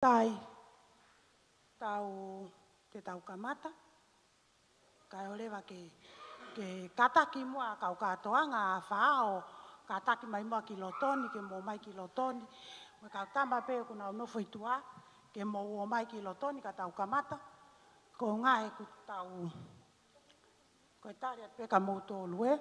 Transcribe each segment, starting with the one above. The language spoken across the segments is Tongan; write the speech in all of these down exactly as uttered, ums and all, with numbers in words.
Sai, tau, te tau kamata. Kae ʻoleva ke, ke kātaki muʻa kau kātoanga, ʻa Faʻo, kātaki mai muʻa ki loto ni, ke mou ō mai ki loto ni. Mo e kau tama pē ʻoku nau nofo ʻi tuʻa, ke mou ō mai ki loto ni, ka tau kamata. Ko e ngaahi ʻoku tau, ko e tali atu pē kia moutolu ē.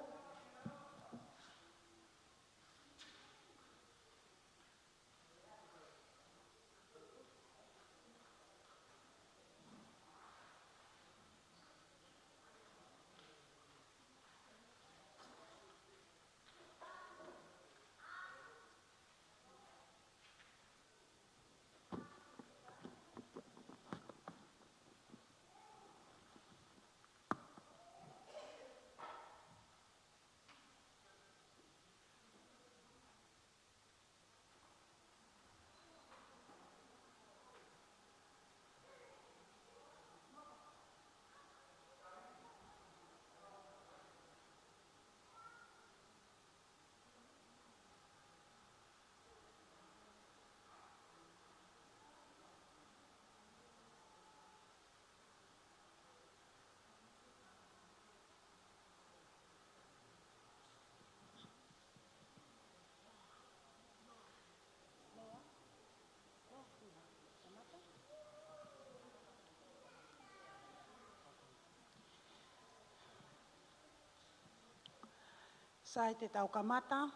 Sai, te tau kamata.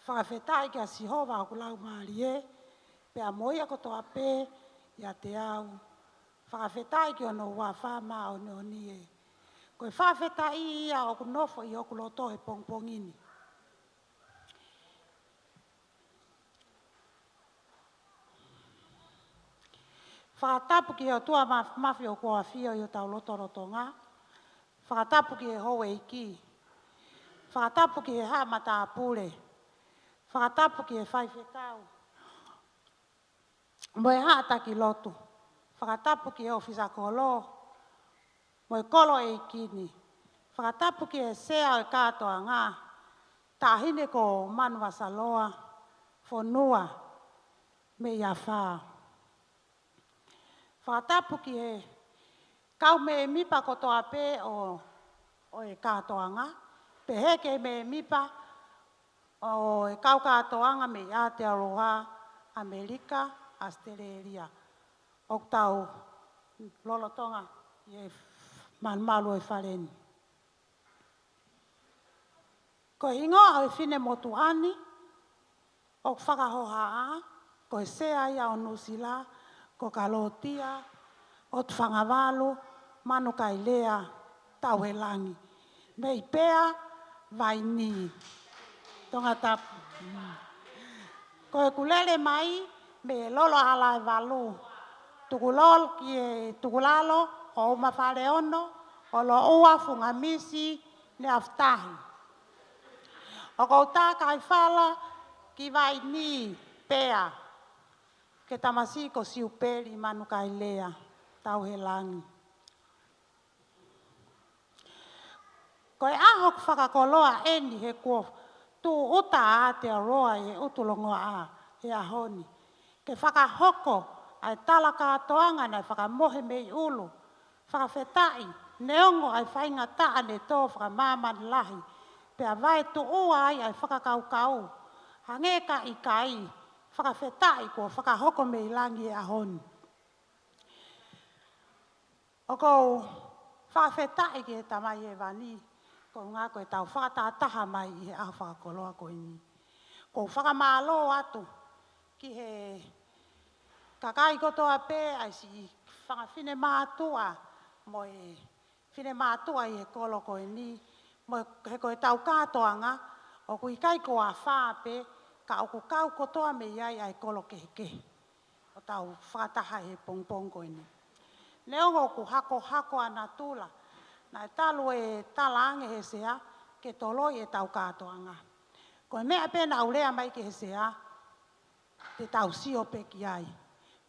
Fakafetaʻi kia Sihova hoku laumālie, pea mo ia kotoa pē ʻiate au. Fakafetaʻi ki hono huafa māʻoniʻoni ē. Ko e fakafetaʻi ia ʻoku nofo ʻi hoku loto he pongipongi ni. Fakatapu ki he ʻOtua Māfimafi ʻoku ʻafio ʻi hotau lotolotonga. Fakatapu ki he houʻeiki. Fakatapu ki he haʻa matāpule. Fakatapu ki he faifekau mo e haʻa taki lotu. Fakatapu ki he ʻōfisa kolo mo e kolo ʻeiki ni. Fakatapu ki he sea ʻo e kātoanga, Taʻahine ko Manu Vasaloa Fonua mei Afā. Fakatapu ki he kau mēmipa kotoa pē ʻo, ʻo e kātoanga, pehē ki he mēmipa ʻo e kau kātoanga mei Aotearoa, ʻAmelika, ʻAositelēlia, ʻoku tau lolotonga ʻi he malumalu ʻo e fale ni. Ko e hingoa ʻo e finemotuʻa ni ʻoku fakahohaʻa, ko e sea ia ʻo Nuʻusila, ko Kalotia ʻOtufangavalu Manukaelea Tauhelangi, mei Pea Vaini, Tongatapu. Ko ʻeku lele mai mei Lolo ʻAlaevalu, tukulolo ki he tukulalo ʻo Umafaleono, ʻo Loʻua, Fungamisi, Neafutahi. ʻOku ou tākaifala ki Vaini, Pea, ki he tamasiʻi ko Siupeli Manukaelea Tauhelangi. Ko e ʻaho ʻoku fakakoloa eni he kuo tūʻuta ʻa Aotearoa ʻi he ʻutu longoaʻa he ʻaho ni, ke fakahoko ʻa e tala kātoanga naʻe fakamohe mei ʻulu. Fakafetaʻi, neongo ʻa e faingataʻa ne tō fakamāmani lahi, pea vaetuʻua ai ʻa e fakakaukau, hangē ka ʻikai, fakafetaʻi kuo fakahoko mei langi he ʻaho ni. ʻOku ou fakafetaʻi ki he Tamai Hēvani, koeʻuhi ko ʻetau fakatahataha mai ʻi he ʻaho fakakoloa ko eni. ʻOku ou fakamālō atu ki he kakai kotoa pē, ʻa e siʻi fanga finemātuʻa mo e finemātuʻa ʻi he kolo ko eni, mo e, he ko ʻetau kātoanga ʻoku ʻikai ko Afā pē, ka ʻoku kau kotoa mei ai ʻa e kolo kehekehe ʻo tau fakataha he pongipongi ko eni. Neongo ʻoku hakohako ʻa natula, naʻe talu e talaange he sea ke toloi ʻetau kātoanga. Ko e meʻa pē naʻa ku lea mai ki he sea, te tau sio pē ki ai.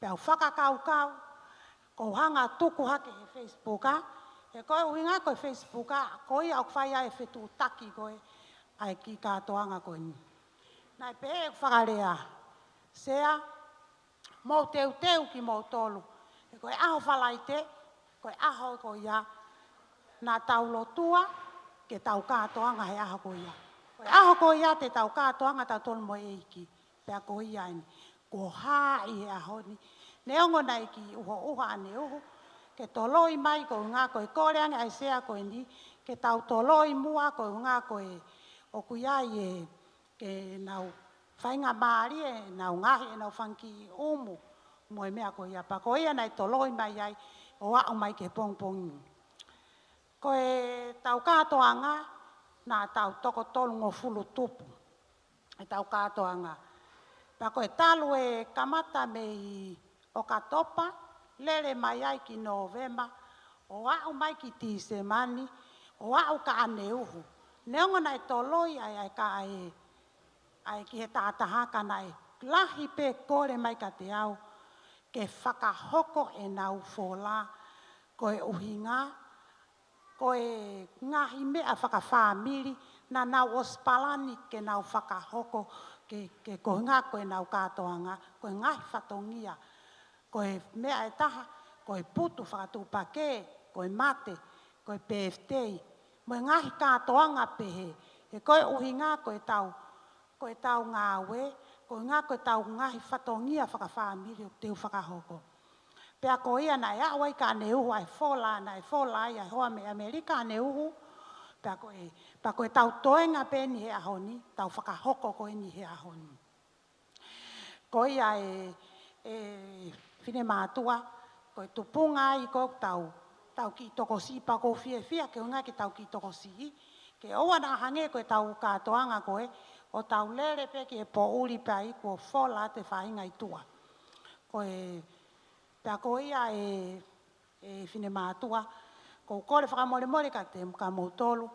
Pea u fakakaukau, ʻoku ou hanga ʻo tuku hake he Facebook, ʻa, he ko e ʻuhinga ko e Facebook, ʻa, ko ia ʻoku fai ai e fetuʻutaki ko ē ʻa e kiʻi kātoanga ko eni. Naʻe pehē ʻeku fakalea, Sea, Mou teuteu kimoutolu. He ko e ʻaho Falaite, ko e ʻaho ko ia naʻa tau lotua ke tau kātoanga he ʻaho ko ia. Ko e ʻaho ko ia te tau kātoanga tautolu mo e ʻEiki. Pea ko ia eni, kuo hā ʻi he ʻaho ni. Neongo naʻe kiʻi ʻuhoʻuha ʻaneuhu ke toloi mai, ko e ʻuhinga ko e kole ange ʻa e sea ko eni ke tau toloi muʻa, ko e ʻuhinga ko e ʻoku ʻi ai e ke nau faingamālie ʻenau ngaahi, ʻenau fanga kiʻi ʻumu mo e meʻa ko ia. Pea ko ia naʻe toloi mai ai ʻo aʻu mai ki he pongipongi. Ko e tau kātoanga naʻa tau toko tolungofulu tupu e tau kātoanga. Pea ko e talu e kamata mei ʻOkatopa, lele mai ai ki Nōvema, ʻo aʻu mai ki Tīsema ni, ʻo aʻu kia ʻaneuhu. Neongo naʻe toloi ai ʻa e ka ʻa e, ʻa e ki he tahataha, ka naʻe lahi pē kole mai kiate au ke fakahoko ʻenau fola, ko e ʻuhinga ko e ngaahi meʻa fakafāmili naʻa nau ʻosi palani ke nau fakahoko, ke, ke ko e ʻuhinga ko ʻenau kātoanga, ko e ngaahi fatongia. Ko e meʻa ʻe taha, ko e putu fakatuʻupakē, ko e mate, ko e pēfitei, mo e ngaahi kātoanga pehē. He ko e ʻuhinga ko e tau, ko e tau ngāue, ko e ʻuhinga ko e tau ngaahi fatongia fakafāmili ʻoku teu fakahoko. Pea ko ia naʻe aʻu ai kia ʻaneuhu ʻa e fola, naʻe fola ai ʻa e hoa mei ʻAmelika ʻaneuhu, pea ko e, pea ko e tau toenga pē eni he ʻaho ni, tau fakahoko ko eni he ʻaho ni. Ko ia e, e finemātuʻa, ko e tupunga ai ko ʻetau, tau kiʻi tokosiʻi, pea ʻoku ou fiefia ke ʻuhinga ke tau kiʻi tokosiʻi, ke ʻoua naʻa hangē ko e tau kātoanga ko ē, ʻo tau lele pē ki he poʻuli pea kuo fola atu e faʻahinga ʻi tuʻa. Ko e, pea ko ia e, e finemātuʻa, ʻoku ou kole fakamolemole kiate, kia moutolu,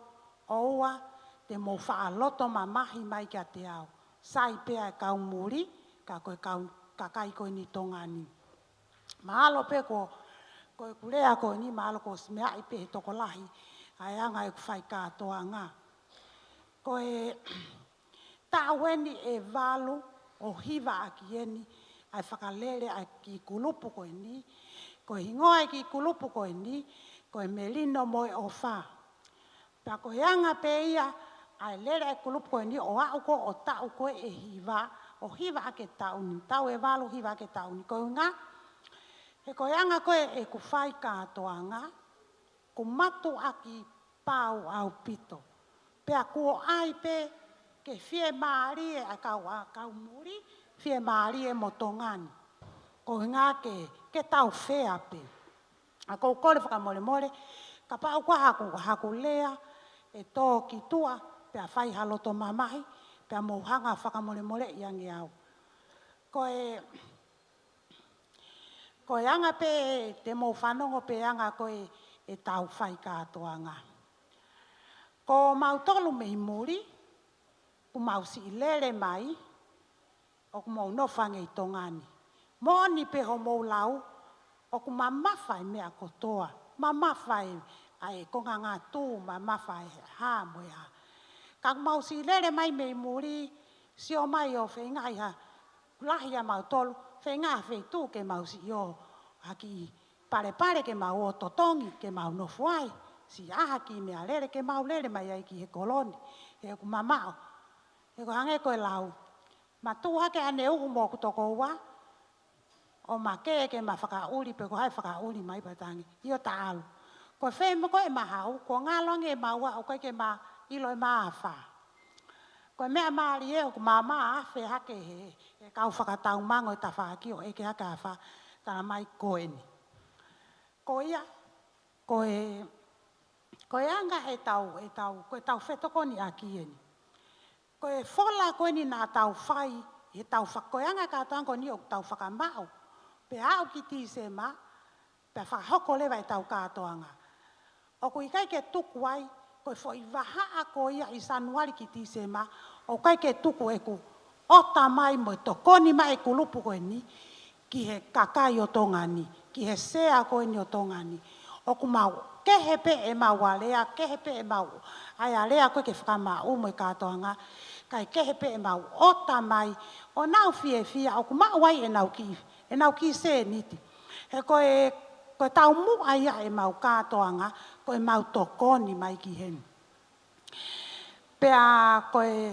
ʻoua te mou faʻa loto mamahi mai kiate au. Sai pē ʻa e kau muli, ka ko e kau kakai ko eni Tonga ni. Mahalo pē ko, ko ʻeku lea ko eni, mahalo kuo ʻosi meaʻi pē he tokolahi ʻa e anga ʻeku fai kātoanga. Ko e taʻu eni ʻe valu ʻo hivaʻaki eni ʻa e fakalele ʻa e kiʻi kulupu ko eni. Ko e hingoa ʻa e kiʻi kulupu ko eni, ko e Melino mo e ʻOfa. Pea ko e anga pē ia ʻa e lele ʻa e kulupu ko eni ʻo aʻu ko ē ʻo taʻu ko ē ʻe hiva, ʻo hivaʻaki e taʻu ni, taʻu ʻe valu hivaʻaki e taʻu ni. Ko e ʻuhinga, he ko e anga ko ē ʻeku fai kātoanga, ʻoku mātuʻaki pau ʻaupito. Pea kuo ʻai pē ke fiemālie ʻa e kau, ʻa e kau muli, fiemālie mo Tonga ni. Ko e ʻuhinga ke, ke tau fea pē. ʻA ʻoku ou kole fakamolemole, kapau ko haku, haku lea ʻe tō ki tuʻa, pea fai ha loto mamahi, pea mou hanga fakamolemoleʻi ange au. Ko e, ko e anga pē te mou fanongo pē anga ko ē ʻetau fai kātoanga. Ko mautolu mei muli, ʻoku mau siʻi lele mai, ʻoku mau nofo ange ʻi Tonga ni. Moʻoni pē hoʻomou lau, ʻoku mamafa e meʻa kotoa, mamafa e, ʻa e konga ngatū, mamafa e hā mo e hā. Ka ʻoku mau siʻi lele mai mei muli, sio mai ʻo feinga ʻi ha, lahi ʻa mautolu, feinga ha feituʻu ke mau siʻi ō, ha kiʻi palepale ke mau ō totongi, ke mau nofo ai, siʻi ʻā ha kiʻi meʻalele ke mau lele mai ai ki he kolo ni, he ʻoku mamaʻo. He ko e hangē ko e lau, mātuʻaki ʻaneuhu mo hoku tokoua, ʻo ma kē ke ma fakaʻuli pe ko hai fakaʻuli mai pea tangi. ʻIo, ta ʻalu. Ko e fē mo ko e ma hau, ko e ngalo ange ʻemau ʻā, ʻoku ʻikai ke ma ʻilo ʻema afā. Ko e meʻa mālie ʻoku ma ma afe hake he, he kau fakataumango e tafaʻaki ʻo ʻeke hake afā, tala mai ko eni. Ko ia, ko e, ko e anga ʻetau, ʻetau, ko ʻetau fetokoniʻaki eni. Ko e fola ko eni naʻa tau fai, he tau fa-, ko e anga kātoanga ko eni ʻoku tau fakamaʻu. Pea aʻu ki Tīsema, pea fakahoko leva ʻetau kātoanga. ʻOku ʻikai ke tuku ai, ko e foʻi vahaʻa ko ia ʻi Sānuali ki Tīsema, ʻoku ʻikai ke tuku ʻeku ʻota mai mo e tokoni mai e kulupu ko eni, ki he kakai ʻo Tonga ni, ki he sea ko eni ʻo Tonga ni. ʻOku mau kehe pē ʻemau alea, kehe pē ʻemau ʻai alea ko ē ke fakamaʻu mo e kātoanga, kae kehe pē ʻemau ʻota mai, ʻo nau fiefia, ʻoku maʻu ai ʻenau kiʻi ʻenau kiʻi sēniti. He ko e, ko e taumuʻa ia ʻemau kātoanga, ko ʻemau tokoni mai ki heni. Pea ko e,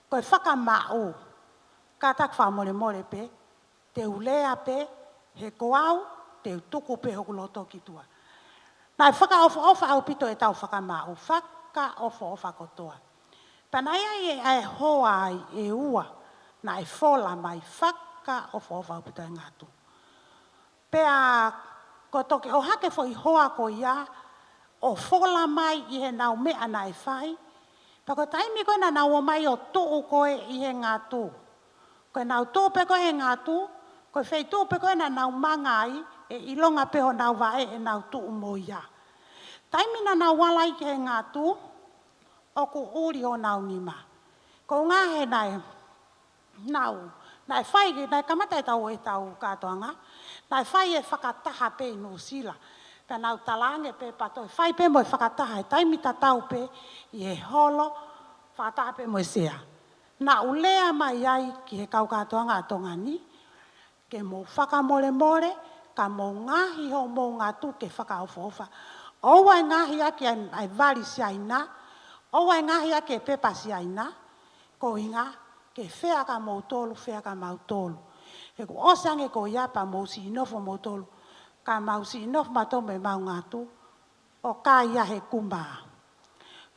ko e fakamaʻu, kātaki fakamolemole pē, te u lea pē, he ko au, te u tuku pē hoku loto ki tuʻa. Naʻe fakaʻofoʻofa ʻaupito ʻetau fakamaʻu, fakaʻofoʻofa kotoa. Pea naʻe ʻi ai e, e hoa ai ʻe ua, naʻe fola mai fakaʻofoʻofa ʻaupito e ngatu. Pea ko e toki ʻohake foʻi hoa ko ia, ʻo fola mai ʻi heʻenau meʻa naʻe fai. Pea ko e taimi ko ē naʻa nau ō mai ʻo tuʻu ko ē ʻi he ngatu. Ko ʻenau tuʻu pē ko ē he ngatu, ko e feituʻu pē ko ē naʻa nau manga ai, ʻe ʻilonga pē honau vaʻe ʻenau tuʻu mo ia. Taimi naʻa nau ala ai ki he ngatu, ʻoku ʻuli honau nima. Ko e ʻuhinga he naʻe, nau, naʻe fai, naʻe kamata ʻetau, ʻetau kātoanga, naʻe fai e fakataha pē ʻi Nuʻusila. Pea nau talaange pē pea toe fai pē mo e fakataha, he taimi tatau pē ʻi he holo, fakataha pē mo e sea. Naʻa ku lea mai ai ki he kau kātoanga ʻa Tonga ni, ke mou fakamolemole, ka mou ngaohi hoʻomou ngatu ke fakaʻofoʻofa. ʻOua ʻe ngaohi ʻaki ʻa e, ʻa e vali Siaina, ʻoua ʻe ngaohi ʻaki e pepa Siaina, ko e ʻuhinga ke fea kia moutolu, fea kia mautolu. He kuo ʻosi ange ko ia pea mou siʻi nofo moutolu, ka mau siʻi nofo mautolu mo ʻemau ngatu, ʻo kai ia he kuma.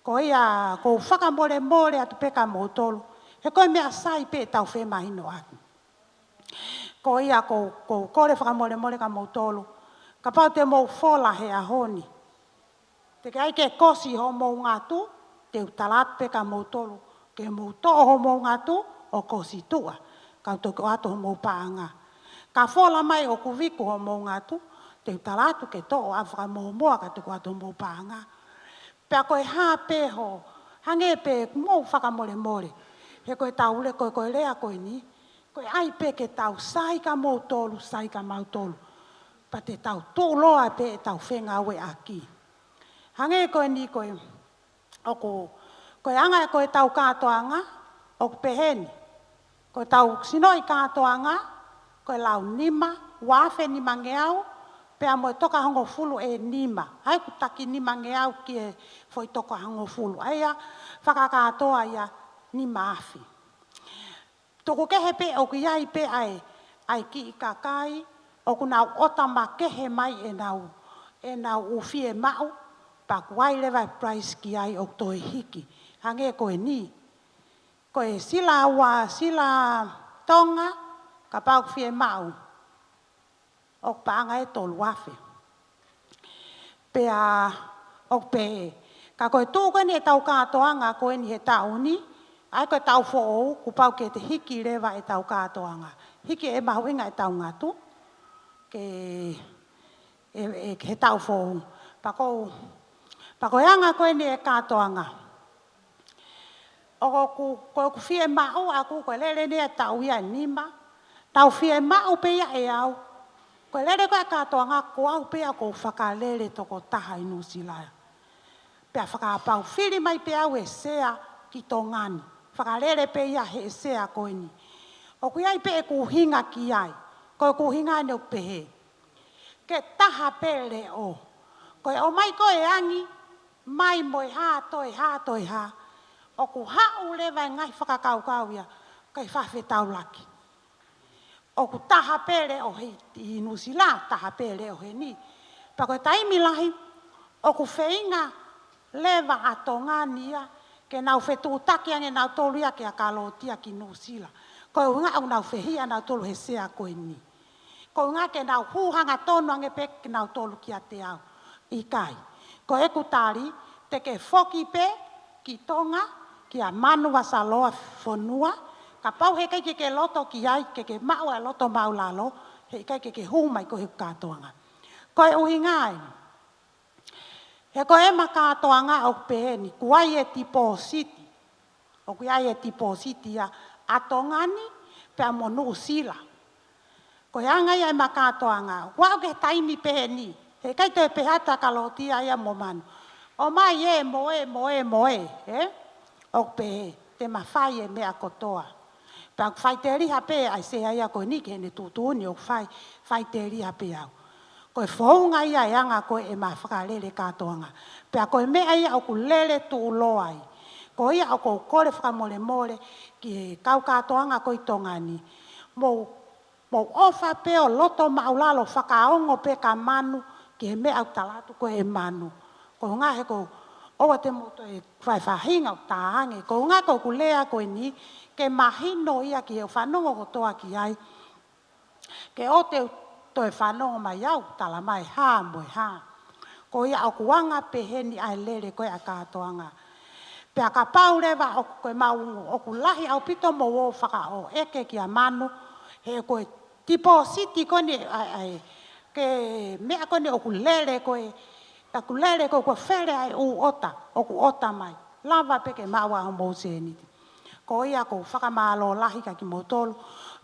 Ko ia, ʻoku ou fakamolemole atu pē kia moutolu, he ko e meʻa sai pē ʻetau femahinoʻaki. Ko ia, ʻoku ou, ʻoku ou kole fakamolemole kia moutolu, kapau te mou fola he ʻaho ni, teʻeki ai ke kosi hoʻomou ngatu, te u tala atu pē kia moutolu, ke mou toʻo hoʻomou ngatu ʻo kosi tuʻa, kau toki ʻoatu hoʻomou paʻanga. Ka fola mai ʻoku viku hoʻomou ngatu, te u tala atu ke toʻo ʻo fakamomoa ka toki ʻoatu hoʻomou paʻanga. Pea ko e hā pē hoʻo, hangē pē mou fakamolemole. He ko ʻetau lea, ko e, ko e lea ko eni, ko e ʻai pē ke tau sai kia moutolu, sai kia mautolu. Pea te tau tuʻuloa pē ʻetau fengāueʻaki. Hangē ko eni ko e, ʻoku, ko e anga ko ʻetau kātoanga, ʻoku pehē ni. Ko ʻetau sinoʻi kātoanga, ko e lau nima, ua afe nimangeau, pea mo e toko hongofulu ʻe nima. ʻA ia ʻoku taki nimangeau ki he foʻi toko hongofulu. ʻA ia, fakakātoa ia nima afe. Tuku kehe pē ʻoku ʻi ai pē ʻa e, ʻa e kiʻi kakai, ʻoku nau ʻota makehe mai ʻenau, ʻenau ʻū fiemaʻu, pea ʻoku ʻi ai leva e price ki ai ʻoku toe hiki. Hangē ko eni. Ko e sila ua, sila Tonga, kapau ʻoku fiemaʻu, ʻoku paʻanga ʻe tolu afe. Pea ʻoku pehē, ka ko e tuʻu ko eni ʻetau kātoanga ko eni he taʻu ni, ʻa ia ko e taʻu foʻou, kuo pau ke te hiki leva ʻetau kātoanga. Hiki e mahuʻinga ʻetau ngatu, ke, ʻe, ʻe, he taʻu foʻou. Pea ko u, pea ko e anga ko eni e kātoanga. ʻOku, ko ʻeku fiemaʻu ʻaʻaku ko e lele eni ʻa e taʻu ia ʻe nima. Tau fiemaʻu pē ia ʻe au. Ko e lele ko ē kātoanga ko au pē ia ʻoku ou fakalele tokotaha ʻi Nuʻusila. Pea fakapapau fili mai pē au e sea ki Tonga ni. Fakalele pē ia he sea ko eni. ʻOku ʻi ai pē ʻeku ʻuhinga ki ai. Ko ʻeku ʻuhinga eni ʻoku pehē. Ke taha pē leʻo. Ko e ʻomai ko ē angi, mai mo e hā, toe hā, toe hā. ʻOku haʻu leva e ngaahi fakakaukau ia, ʻikai fefetaulaki. ʻOku taha pē leʻo hei, ʻi Nuʻusila, taha pē leʻo heni. Pea ko e taimi lahi, ʻoku feinga leva ʻa Tonga ni ia, ke nau fetuʻutaki ange nautolu ia kia Kalotia ki Nuʻusila. Ko e ʻuhinga ʻoku nau fehiʻa nautolu he sea ko eni. Ko e ʻuhinga ke nau hū hangatonu ange pē kinautolu kiate au. ʻIkai. Ko ʻeku tali, te ke foki pē ki Tonga, kia Manu Vasaloa Fonua, kapau heʻikai ke ke loto ki ai, ke ke maʻu ʻa e loto maʻulalo, heʻikai ke ke hū mai ko ē he kātoanga. Ko e ʻuhinga eni. He ko ʻema kātoanga ʻoku pehē ni, ʻoku ʻi ai e tipōsiti. ʻOku ʻi ai e tipōsiti ia ʻa Tonga ni, pea mo Nuʻusila. Ko e anga ia ʻema kātoanga, ʻoku aʻu ki he taimi pehē ni, heʻikai toe pehē atu ʻa Kalotia ia mo Manu. ʻOmai ē, mo ē, mo ē, mo ē, ē? ʻOku pehē, te ma fai e meʻa kotoa. Pea ʻoku faʻiteliha pē ʻa e sea ia ko eni ki heʻene tuʻutuʻuni ʻoku fai, faʻiteliha pē au. Ko e founga ia e anga ko ē ʻema fakalele kātoanga. Pea ko e meʻa ia ʻoku lele tuʻuloa ai. Ko ia ʻoku ou kole fakamolemole ki he kau kātoanga ko ē ʻi Tonga ni. Mou, mou ʻofa pē ʻo loto maʻulalo fakaongo pē ka manu ki he meʻa ʻoku tala atu ko ē ʻe manu. Ko e ʻuhinga he ko ʻoua te mou toe fai faʻahinga ʻo tā ange. Ko e ʻuhinga ko ʻeku lea ko eni ke mahino ia ki he ʻoku fanongo kotoa ki ai. Ke ʻoua te u toe fanongo mai au, tala mai hā mo e hā. Ko ia ʻoku anga pehē ni ʻa e lele ko ē ʻa kātoanga. Pea kapau leva ʻoku ko e maungu, ʻoku lahi ʻaupito mou ō fakaʻoeke kia manu, he ko e tipōsiti ko eni ʻa e, ʻa e, ke meʻa ko eni ʻoku lele ko ē, ʻoku lele ko ē, ʻoku fele ʻa e ʻū ʻota, ʻoku ʻota mai. Lava pē ke maʻu ʻa hoʻomou sēniti. Ko ia ʻoku ou fakamālō lahi kia kimoutolu.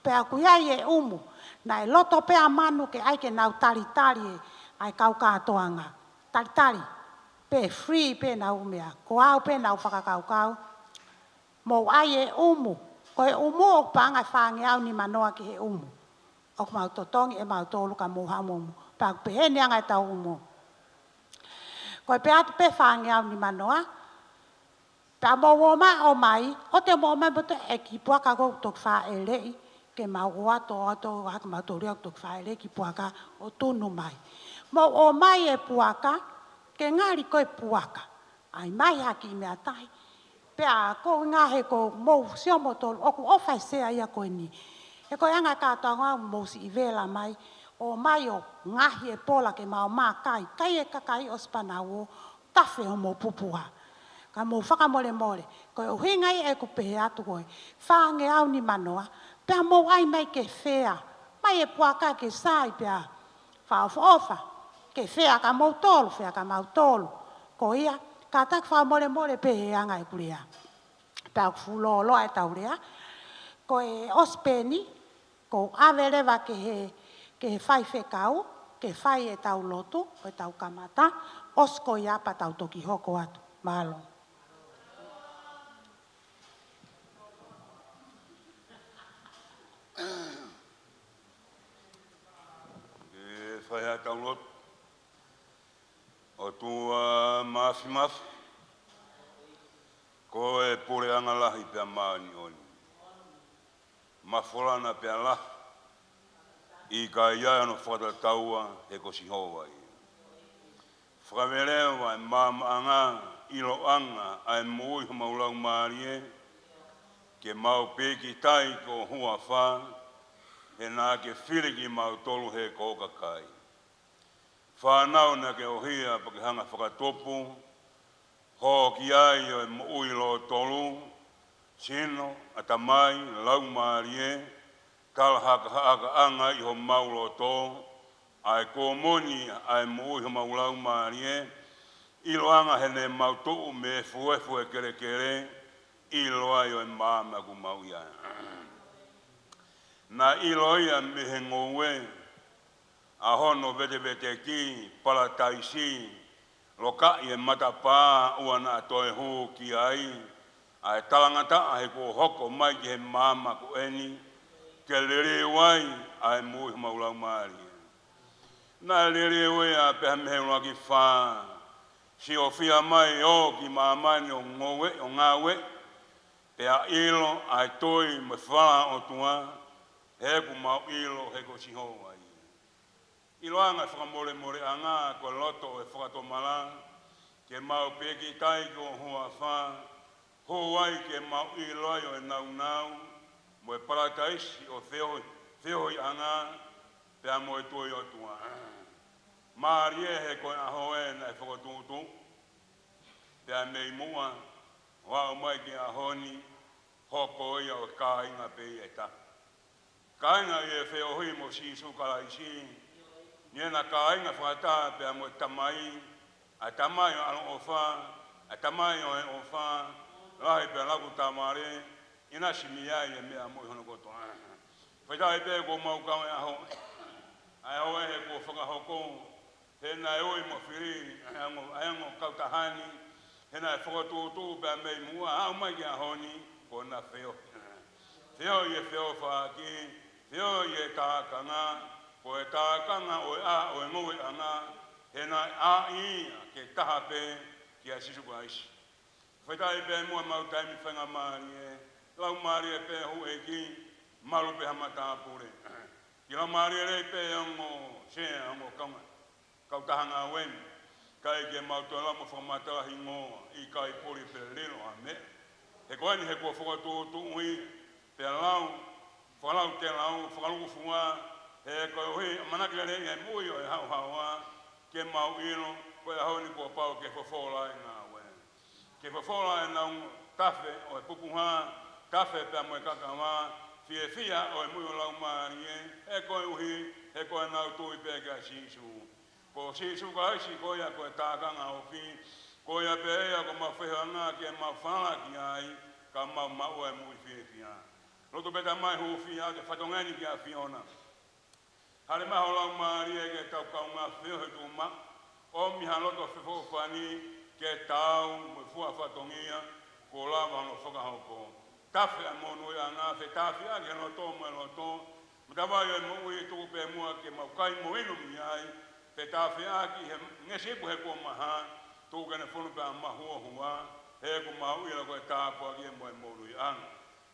Pea ʻoku ʻi ai e ʻumu. Naʻe loto pē ʻa manu ke ʻai ke nau talitali e, ʻa e kau kātoanga. Talitali. Pē free pē ʻenau meʻa. Ko au pē ʻenau fakakaukau. Mou ʻai e ʻumu. Ko e ʻumu ʻoku paʻanga ʻe fāngeau nimanoa ki he ʻumu. ʻOku mau totongi ʻe mautolu ka mou haʻu mo ʻumu. Pea ʻoku pehē ni ʻa e anga ʻetau ʻumu. Ko e pē atu pē fāngeau nimanoa. Pea mou ō mai, ō mai, ʻoua te mou ō mai mo toe ʻai e kiʻi puaka ko ē ʻoku toki fāʻeleʻi, ke mau ō atu, ō atu, ʻohake mautolu ia ʻoku toki fāʻeleʻi e kiʻi puaka ʻo tunu mai. Mou ō mai e puaka, ke ngali ko e puaka. ʻAi mai ha kiʻi meʻa tahi. Pea ko e ʻuhinga he ʻoku mou sio moutolu, ʻoku ʻofa e sea ia ko eni. He ko e anga kātoanga ʻoku mou siʻi vela mai, ō mai ʻo ngaohi e pola ke mau makai, kai e kakai ʻosi pea nau ō, tafe hoʻomou pupuha. Ka mou fakamolemole, ko e ʻuhinga ia ʻeku pehē atu ko ē, fāngeau nimanoa, pea mou ʻai mai ke fea, mai e puaka ke sai pea fakaʻofoʻofa, ke fea kia moutolu, fea kia mautolu. Ko ia, kātaki fakamolemole pē he anga ʻeku lea. Pea ʻoku fuʻu lōloa ʻetau lea, ko e ʻosi pē eni, ʻoku ou ʻave leva ki he, ki he faifekau, ke fai ʻetau lotu, ko ʻetau kamata, ʻosi ko ia pea tau toki hoko atu. Mālō. Ke fai ʻetau lotu. ʻOtua Māfimafi, ko e puleʻanga lahi pea māʻoniʻoni. Mafola na pea lahi, ʻikai ʻi ai hano fakatataua he ko Sihova ia. Fakaveleva e maamaʻanga, ʻiloʻanga, ʻa e moʻui homau laumālie, ke mau pikitai ki ho huafa, he naʻa ke fili kimautolu he ko ho kakai. Fānau naʻa ke ʻohia pea ke hanga ʻo fakatupu, hoko ki ai ʻa e moʻui lōtolu, sino, ʻatamai, laumālie, talahakahakaʻanga ʻi homau loto, ʻa e kōmoni ʻa e moʻui homau laumālie, ʻiloʻanga he naʻa mau tuʻu mei he efuefu ʻo e kelekele, ʻilo ai ʻa e maama ʻoku mau ʻi ai. Naʻe ʻilo ia mei he ngoue, ʻa hono veteveteki, palataisi, lokaʻi e matapā, ʻoua naʻa toe hū ki ai, ʻa e talangataʻa he kuo hoko mai ki he maama ko eni, ke liliu ai ʻa e moʻui homau laumālie. Naʻe liliu ia pea mei he ʻuluaki fā, siofia mai ʻo ki māmani ʻo ngoue, ʻo ngāue, pea ʻilo ʻa e toi mo e falala ʻOtua, he ʻoku mau ʻilo he ko Sihova ia. ʻIloʻanga e fakamolemoleʻanga, ko e loto ʻo e fakatomala, ke mau pikitai ki ho huafa, hou ai ke mau ʻilo ai ʻa e nāunau, mo e palataisi ʻo e feohi, feohiʻanga, pea mo e tui ʻOtua. Mālie he ko e ʻaho ē naʻe fokotuʻutuʻu, pea mei muʻa, ʻo aʻu mai ki he ʻaho ni, hoko ia ʻo kāinga pē ia ʻe taha. Kāinga ʻi he feohi mo Sīsū Kalaisi, ʻi heʻena kāinga fakataha pea mo e Tamai, ʻa e Tamai ʻo e ʻaloʻofa, ʻa e Tamai ʻo e ʻofa, lahi pea laku tāmare, ʻinasi mei ai e meʻa moʻui hono kotoa. Faitaʻi pē kuo mau kau he ʻaho, ʻa e ʻaho ē he kuo fakahoko, he naʻe ui mo fili, ʻa e ongo, ʻa e ongo kautaha ni, he naʻe fokotuʻutuʻu pea mei muʻa, aʻu mai ki he ʻaho ni, ko ʻena feohi. Feohi e feʻofaʻaki, feohi e tākanga, ko e tākanga ʻo e ʻā ʻo e ngoueʻanga, he naʻe ʻāʻi ia ke taha pē kia Sīsū Kalaisi. Fakafetaʻi pē muʻa ʻemau taimi faingamālie, Laumālie pē ʻa e houʻeiki, malu pē ha matāpule. Ki he Laumālie lelei pē ʻa e ongo sea, ongo kaunga, kautaha ngāue ni, kae ʻikai ke mau toe lau mo fakamatala hingoa, ʻikai puli pe lilo ha meʻa. He ko eni he kuo fokotuʻutuʻu ia, pea lau, fakalautelau, fakalūkufua, he koeʻuhi ʻamanaki lelei e moʻui ʻo e haohaoa, ke mau ʻilo, ko e ʻaho ni kuo pau ke fofola e ngāue. Ke fofola ʻenau tafe ʻo e pupuha, tafe pea mo e kakava, fiefia ʻo e moʻui ʻo e Laumālie, he koeʻuhi, he ko ʻenau tui pē kia Sīsū. Ko Sīsū Kalaisi ko ia ko e tākanga ofi, ko ia pē ia ʻoku mau fehoangaʻaki ʻemau falala ki ai, ka mau maʻu e moʻui fiefia. Lotu pē Tamai, hūfia ʻa e fatongia ni ki he ʻAfiona. Hāʻele mai ho Laumālie ke tau kaungā feohi tuʻumaʻu, ʻomi ha loto feʻofoʻofani ke taau mo e fua fatongia kuo lava hono fakahoko. Tafe ʻa e monūʻiaʻanga, fetāfeʻaki e loto mo e loto, matavai ʻo e moʻui, tuku pē muʻa ke mau kai mo inu mei ai, fetāfeʻaki he ngesipu he kuo maha, tuku ke ne fonu pea mahuohua, he ʻoku mau ʻilo ko e tāpuaki ia mo e monūʻiaʻanga.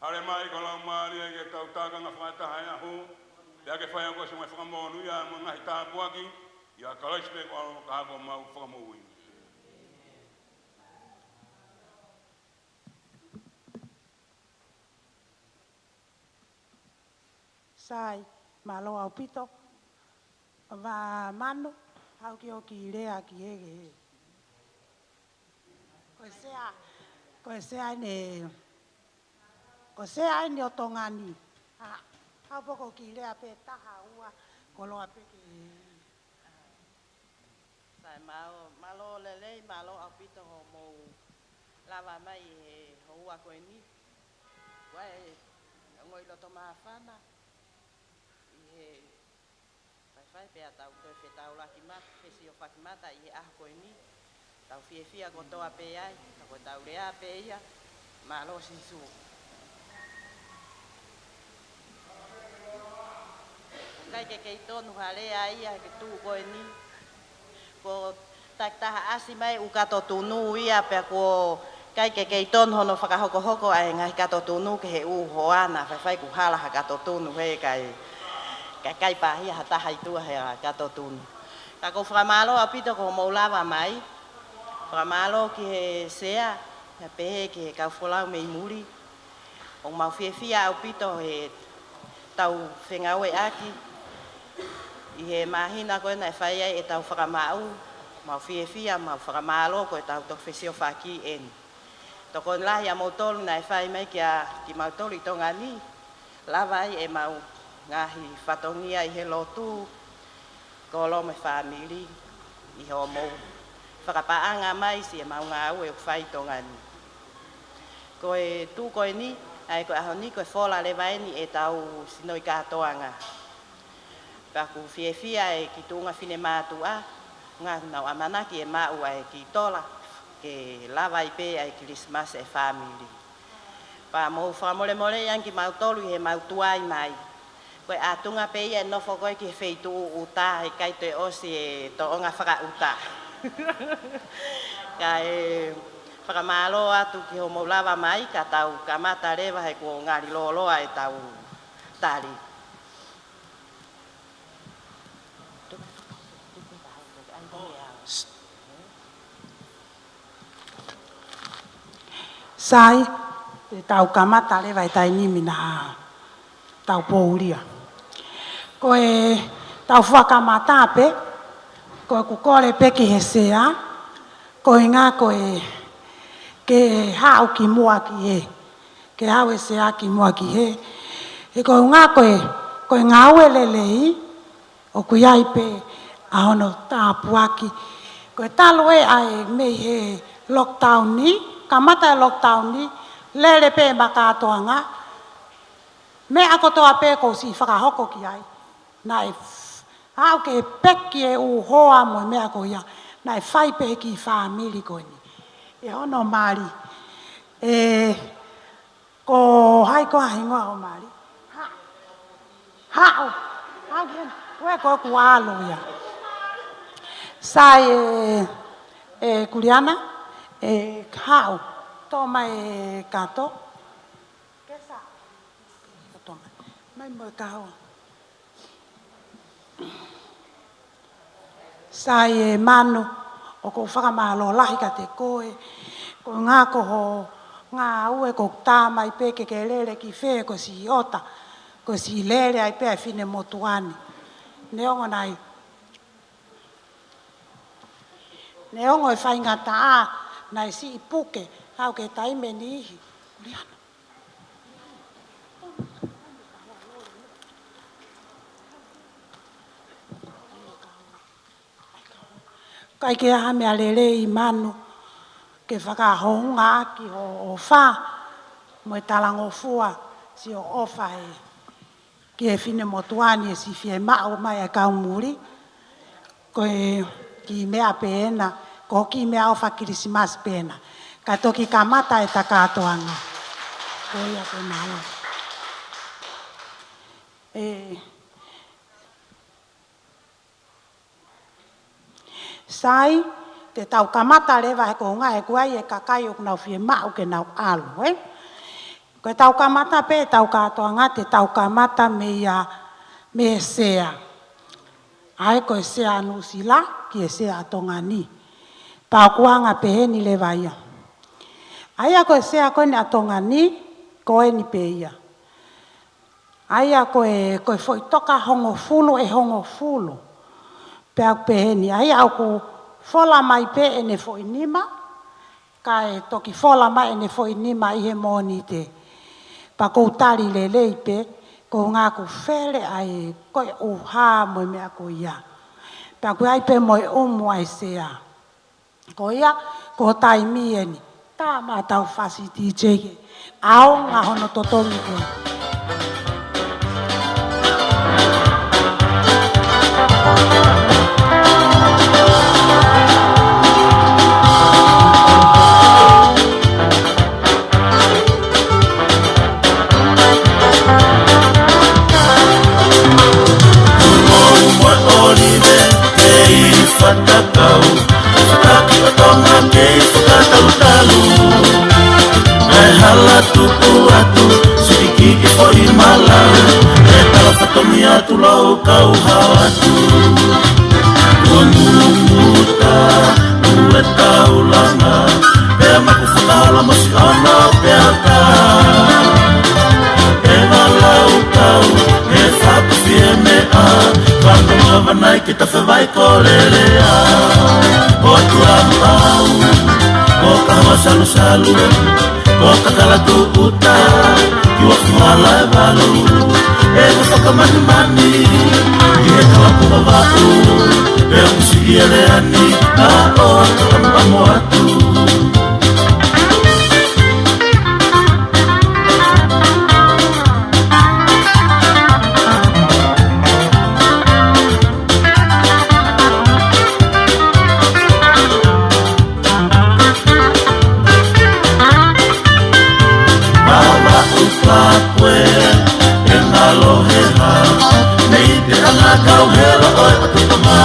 Hāʻele mai ho Laumālie ke tau tākanga fakataha he ʻaho, pea ke fai ʻaki siʻo ngaahi fakamonūʻia mo e ngaahi tāpuaki, ʻia Kalaisi pē ko ho ʻAlo ka ko homau Fakamoʻui. Sai, mālō ʻaupito. Vā Manu, haʻu ki hoʻo kiʻi lea ki he, he. Ko e sea, ko e sea eni, ko e sea eni ʻo Tonga ni. Ha, haʻu pē ko e kiʻi lea pē taha ua, koloa pē ke. Sai, mālō, mālō lelei, mālō ʻaupito hoʻomou lava mai he houa ko eni. Ua e, ongoʻi loto māfana, ʻi he faifai pea tau toe fetaulaki mata, fesiofaki mata ʻi he ʻaho ko eni. Tau fiefia kotoa pē ai, ka ko ʻetau lea pē ia, mālō Sīsū. ʻIkai ke kei tonu ha lea ia he tuʻu ko eni. Ko e takitaha ʻasi mai ʻū kato tunu ia pea kuo ʻikai ke kei tonu hono fakahokohoko ʻa e ngaahi kato tunu ki he ʻū hoa naʻa faifai kuo hala ha kato tunu he ʻikai, ʻikai, ʻikai pāhia ha taha ʻi tuʻa he kato tunu. Ka ʻoku ou fakamālō ʻaupito ko hoʻomou lava mai. Fakamālō ki he sea, pea pehē ki he kau folau mei muli. ʻOku mau fiefia ʻaupito heʻetau fengāueʻaki ʻi he māhina ko ē naʻe fai ai ʻetau fakamaʻu. Mau fiefia, mau fakamālō ko ʻetau toki fesiofaki eni. Tokoni lahi ʻamoutolu naʻe fai mai kia kimautolu ʻi Tonga ni, lava ai ʻemau ngaahi fatongia ʻi he lotu, kolo mo e fāmili, ʻi hoʻomou fakapaʻanga mai siʻemau ngāue ʻoku fai ʻi Tonga ni. Ko e tuʻu ko eni, ʻa e ko e ʻaho ni, ko e fola leva eni ʻetau sinoʻi kātoanga. Pea ʻoku fiefia e kiʻi tuʻunga finemātuʻa, ngā nau ʻamanaki ʻe maʻu ʻa e kiʻi tola, ke lava ai pē ʻa e Kilisimasi e fāmili. Pea mou fakamolemoleʻi ange kimautolu ʻi heʻemau tuai mai. Ko e ʻatunga pē ia e nofo ko ē ki he feituʻu ʻuta, he ʻikai toe ʻosi e tōʻonga fakaʻuta. Kae fakamālō atu ki hoʻomou lava mai, ka tau kamata leva he kuo ngali lōloa ʻetau tali. Sai, te tau kamata leva e taimi ni naʻa tau poulia. Ko ʻetau fakamatala pē, ko ʻeku kole pē ki he sea, ko e ʻuhinga ko e ke haʻu ki muʻa ki he, ke haʻu e sea ki muʻa ki he, he ko e ʻuhinga ko e, ko e ngāue lelei, ʻoku ʻi ai pē ʻa hono tāpuaki. Ko e talu ē ʻa e mei he lockdown ni, kamata e lockdown ni, lele pē ʻema kātoanga, meʻa kotoa pē kuo ʻosi fakahoko ki ai. Naʻe f-, aʻu ke peki e ʻū hoa mo e meʻa ko ia. Naʻe fai pē ki he fāmili ko eni. ʻE hono mali. ʻE, Ko hai koā hingoa ʻo mali? Haʻu. Haʻu. Haʻu ki heni. Ko e, ko ʻeku ʻalu ia. Sai ē, ē Kuliana, ē haʻu. Tō mai e kato. Kesa. Tō mai. Mai mo e kahoa. Sai ē Manu, ʻoku ou fakamālō lahi kiate koe, ko e ngaahi ko ho ngāue ko e tā mai pē ke ke lele ki fē ko e siʻi ʻota, ko e siʻi lele ai pē ʻa e finemotuʻa ni. Neongo naʻe, neongo e faingataʻa naʻe siʻi puke, haʻu ke taimi ʻe niʻihi. Kuliana. ʻIkai ke ʻi ai ha meʻa lelei Manu ke fakahoungaʻaki hoʻo ʻofa mo e talangofua siʻo ʻofa ē ki he finemotuʻa ni ʻe siʻi fiemaʻu mai ʻa e kau muli. Ko e kiʻi meʻa pē ena, ko e kiʻi meʻaʻofa Kilisimasi pē ena. Ka toki kamata ʻeta kātoanga. Ko ia pē mālō. Ē, sai, te tau kamata leva he ko e ngaahi ʻoku ʻi ai e kakai ʻoku nau fiemaʻu ke nau ʻalu, ē? Ko ʻetau kamata pē ʻetau kātoanga, te tau kamata mei a, mei he sea. ʻA ia ko e sea ʻa Nuʻusila ki he sea ʻa Tonga ni. Pea ʻoku anga peheni leva ia. ʻA ia ko e sea ko eni ʻa Tonga ni, ko eni pē ia. ʻA ia ko e, ko e foʻi toka hongofulu ʻe hongofulu. Pea ʻoku peheni, ʻa ia ʻoku fola mai pē ʻene foʻi nima, kae toki fola mai ʻene foʻi nima ʻi he Mōnite. Pea ʻoku ou tali lelei pē, ko e ngaahi ʻoku fele ai, ko e ʻuha mo e meʻa ko ia. Pea ʻoku ʻi ai pē mo e ʻumu ʻa e sea. Ko ia, ko e taimi eni. Tā mai ʻetau fasi D J ke ʻaonga hono totongi ko ē. Tuʻou mo e ʻōlive, kei fatakau. Taki ʻo Tonga kei fakatalutalu. ʻE hala tupu atu, siʻi kiʻi foʻi malau. ʻE tala fatongia atu lou kau hao atu. Ua mumuta, ua taulanga. Pea maku fakaholo mo siʻono pea ka. ʻE malau kau, ʻe fakafie meʻa. Fakamanai ki ta fevai ko lelea. Ko Tuʻa Mau, ko Kahoa Salusalu, ko Kakala Tuʻuta, ki ua fuala e valu, ʻe ko fakamanimani, ʻi he kalapu vavaʻu, ʻe ʻosi ʻi he leani, na o Tuʻa Mau atu. Mama upa pue, e ngalo he ha, nei te ana kau helo ʻo e ʻOtu Tonga.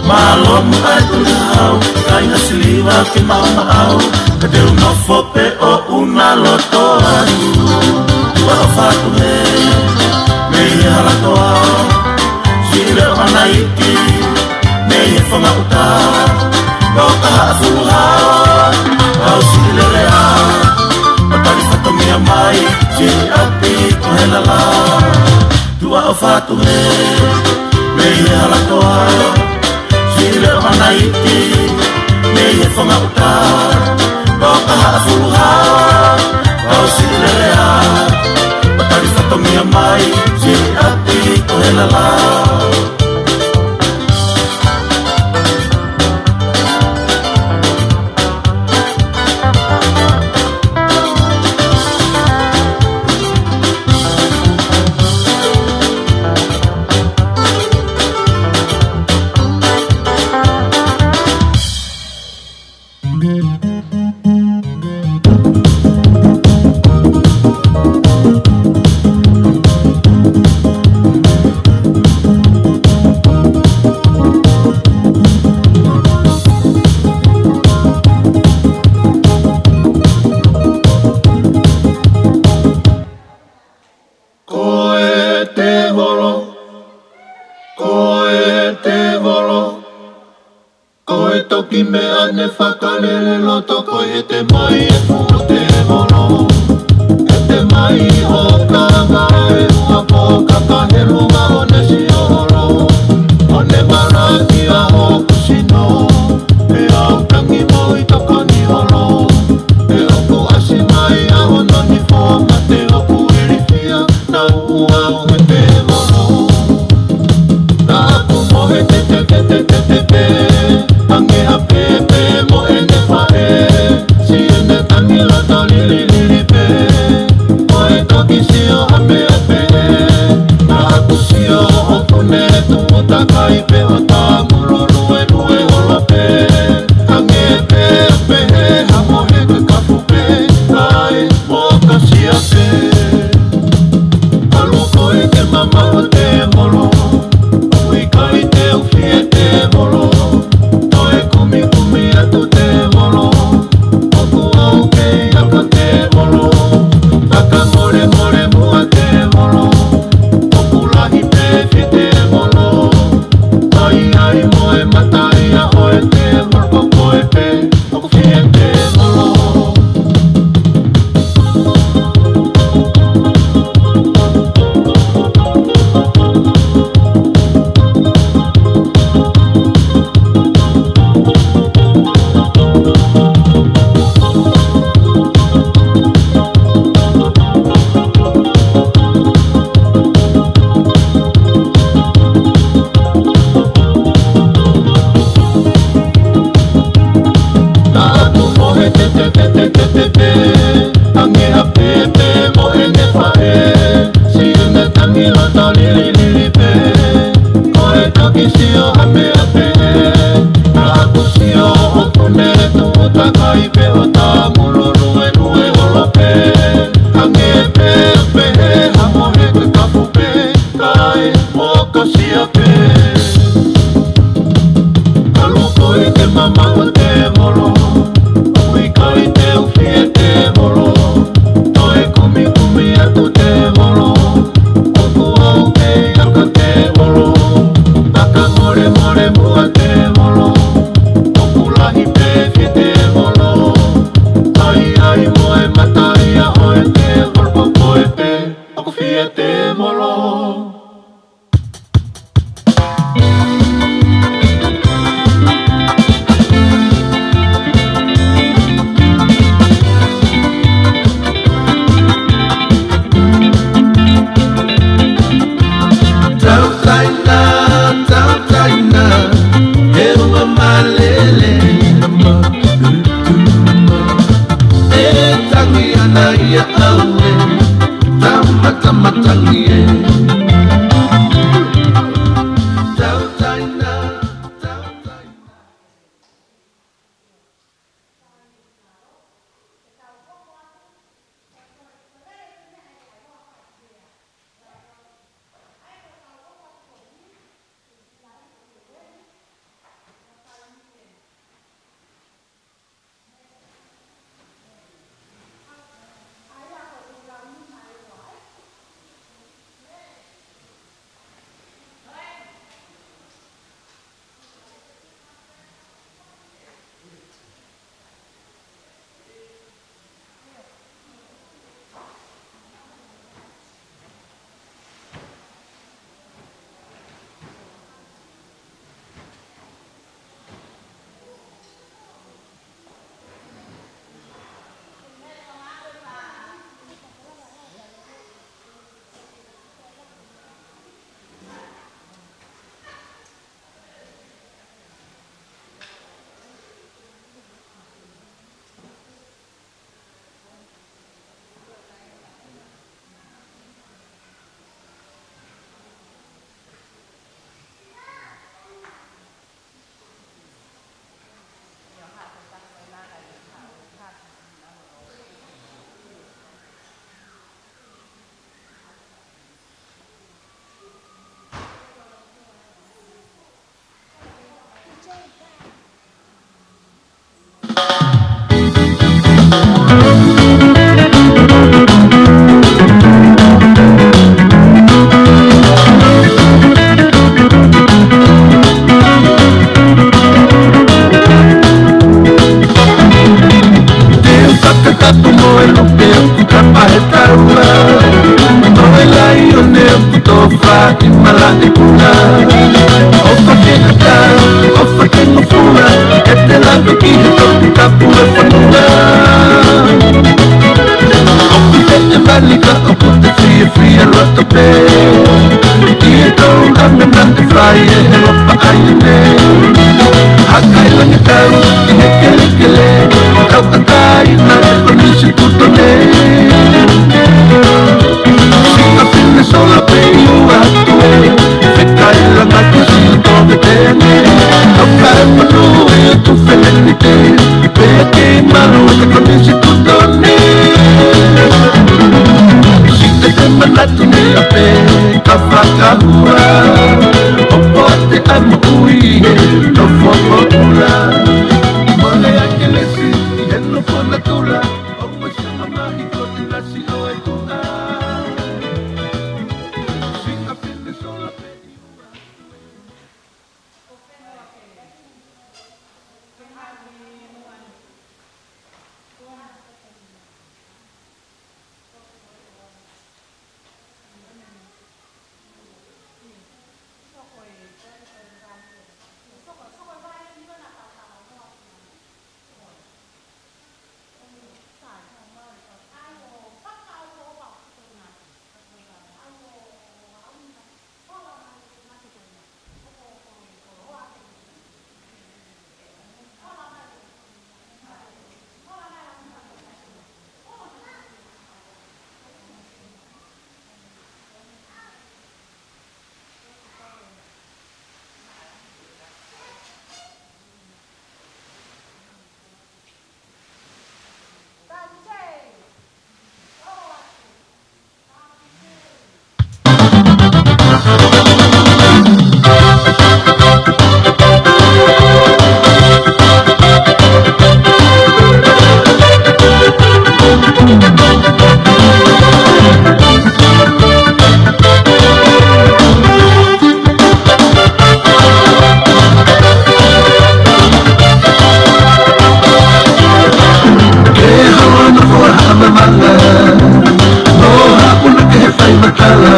Mālō muʻa e tuli hau, kai ha siliva ke maʻamaʻau, ka te u nofo pē ʻo ʻuna loto atu. Tuʻa ʻofa atu hē, mei he hala toa, siʻi leʻo ʻanaiki, mei he fanga ʻuta, no ka haʻa fuluha, au siʻi lelea, ʻo tali fatongia mai, siʻi ʻapi ko he lala. Tuʻa ʻofa atu hē, mei he hala toa, siʻi leʻo ʻanaiki, mei he fanga ʻuta, no ka haʻa fuluha, au siʻi lelea, ʻo tali fatongia mai, siʻi ʻapi ko he lala. Toki meʻa ne fakalele loto ko e ʻete mai e fuʻu tēvolo. ʻEte mai ʻo kanga e ua po kaka he lunga ʻo ne siolo. ʻO ne malaki ʻa hoku sino. ʻE au tangi mo e tokoni holo. ʻE ʻoku ʻasi mai ʻa hono nifo mate ʻoku ilifia. Naʻa ku ʻoatu e tēvolo. Naʻa ku mohe te te te te te te pē. Ange ha pēpē mo ʻene faʻē. Siʻene tangi loto lililili pē. Ko e toki sio ha meʻa pē. Naʻa ku sio ʻoku ne tuʻu takai pē ʻo tāmululu e lue holo pē. Ange pē pē ha mohe kakafu pē. Ai, mo ka sia pē. ʻAlu koe ke mamaʻo tēvolo. ʻOku ʻikai te u fie tēvolo. Toe kumikumi atu tēvolo. ʻOku ou kei aka tēvolo. Fakamolemole muʻa tēvolo. ʻOku lahi pē fie tēvolo. Ai ai mo e mataʻi ʻa ʻoe tēvolo ko koe pē. ʻOku fie tēvolo. Naʻa ku mohe te te te te te te te. Ange ha pēpē mo ʻene faʻē. Siʻene tangi loto lililili pē. Ko e toki sio ha meʻa pē. Naʻa ku sio ʻoku ne tuʻu takai pē ʻo tāmululu e lue holo pē. Ange pē pē ha mohe kakafu pē. Ai, mo ka sia pē. ʻAlu koe ke mamaʻo tēvolo. ʻOku ʻikai te u fie tēvolo. Toe kumikumi atu tēvolo. ʻOku ou kei aka tēvolo. Fakamolemole muʻa tēvolo. ʻOku lahi pē fie tēvolo. Ai ai mo e mataʻi ʻa ʻoe tēvolo ko koe pē. ʻOku fie tēvolo. ʻOfa ke ʻatā, ʻofa ke ngofua, ke te lave ki he Toputapu ʻo e fonua. ʻOku te ʻe mali ka ʻoku te fiefia loto pē. ʻI he tau anga nante fai e he lopa ai ne. Haka i langi tau, ʻi he kelekele, tau ʻatā ʻi he Konisi Kutone. Siʻa fine sola pē ʻi ua atu ē, fekailanga ki si tō vetene. Tau kae manu e tu felenite, pea ke malu e Konisi Kutone. Siʻa te manatu ni a pē, ka fakahua, ʻo pote ai moʻui he nofo moʻula. Mole a kelesi, ʻi he nofo natula, ʻo mo sama mahi ko te nasi ʻo e kuʻa. Siʻa fine sola pē ʻi ua. Ke holo na ko ha mamanga. Mo ha puna ke he fai matala.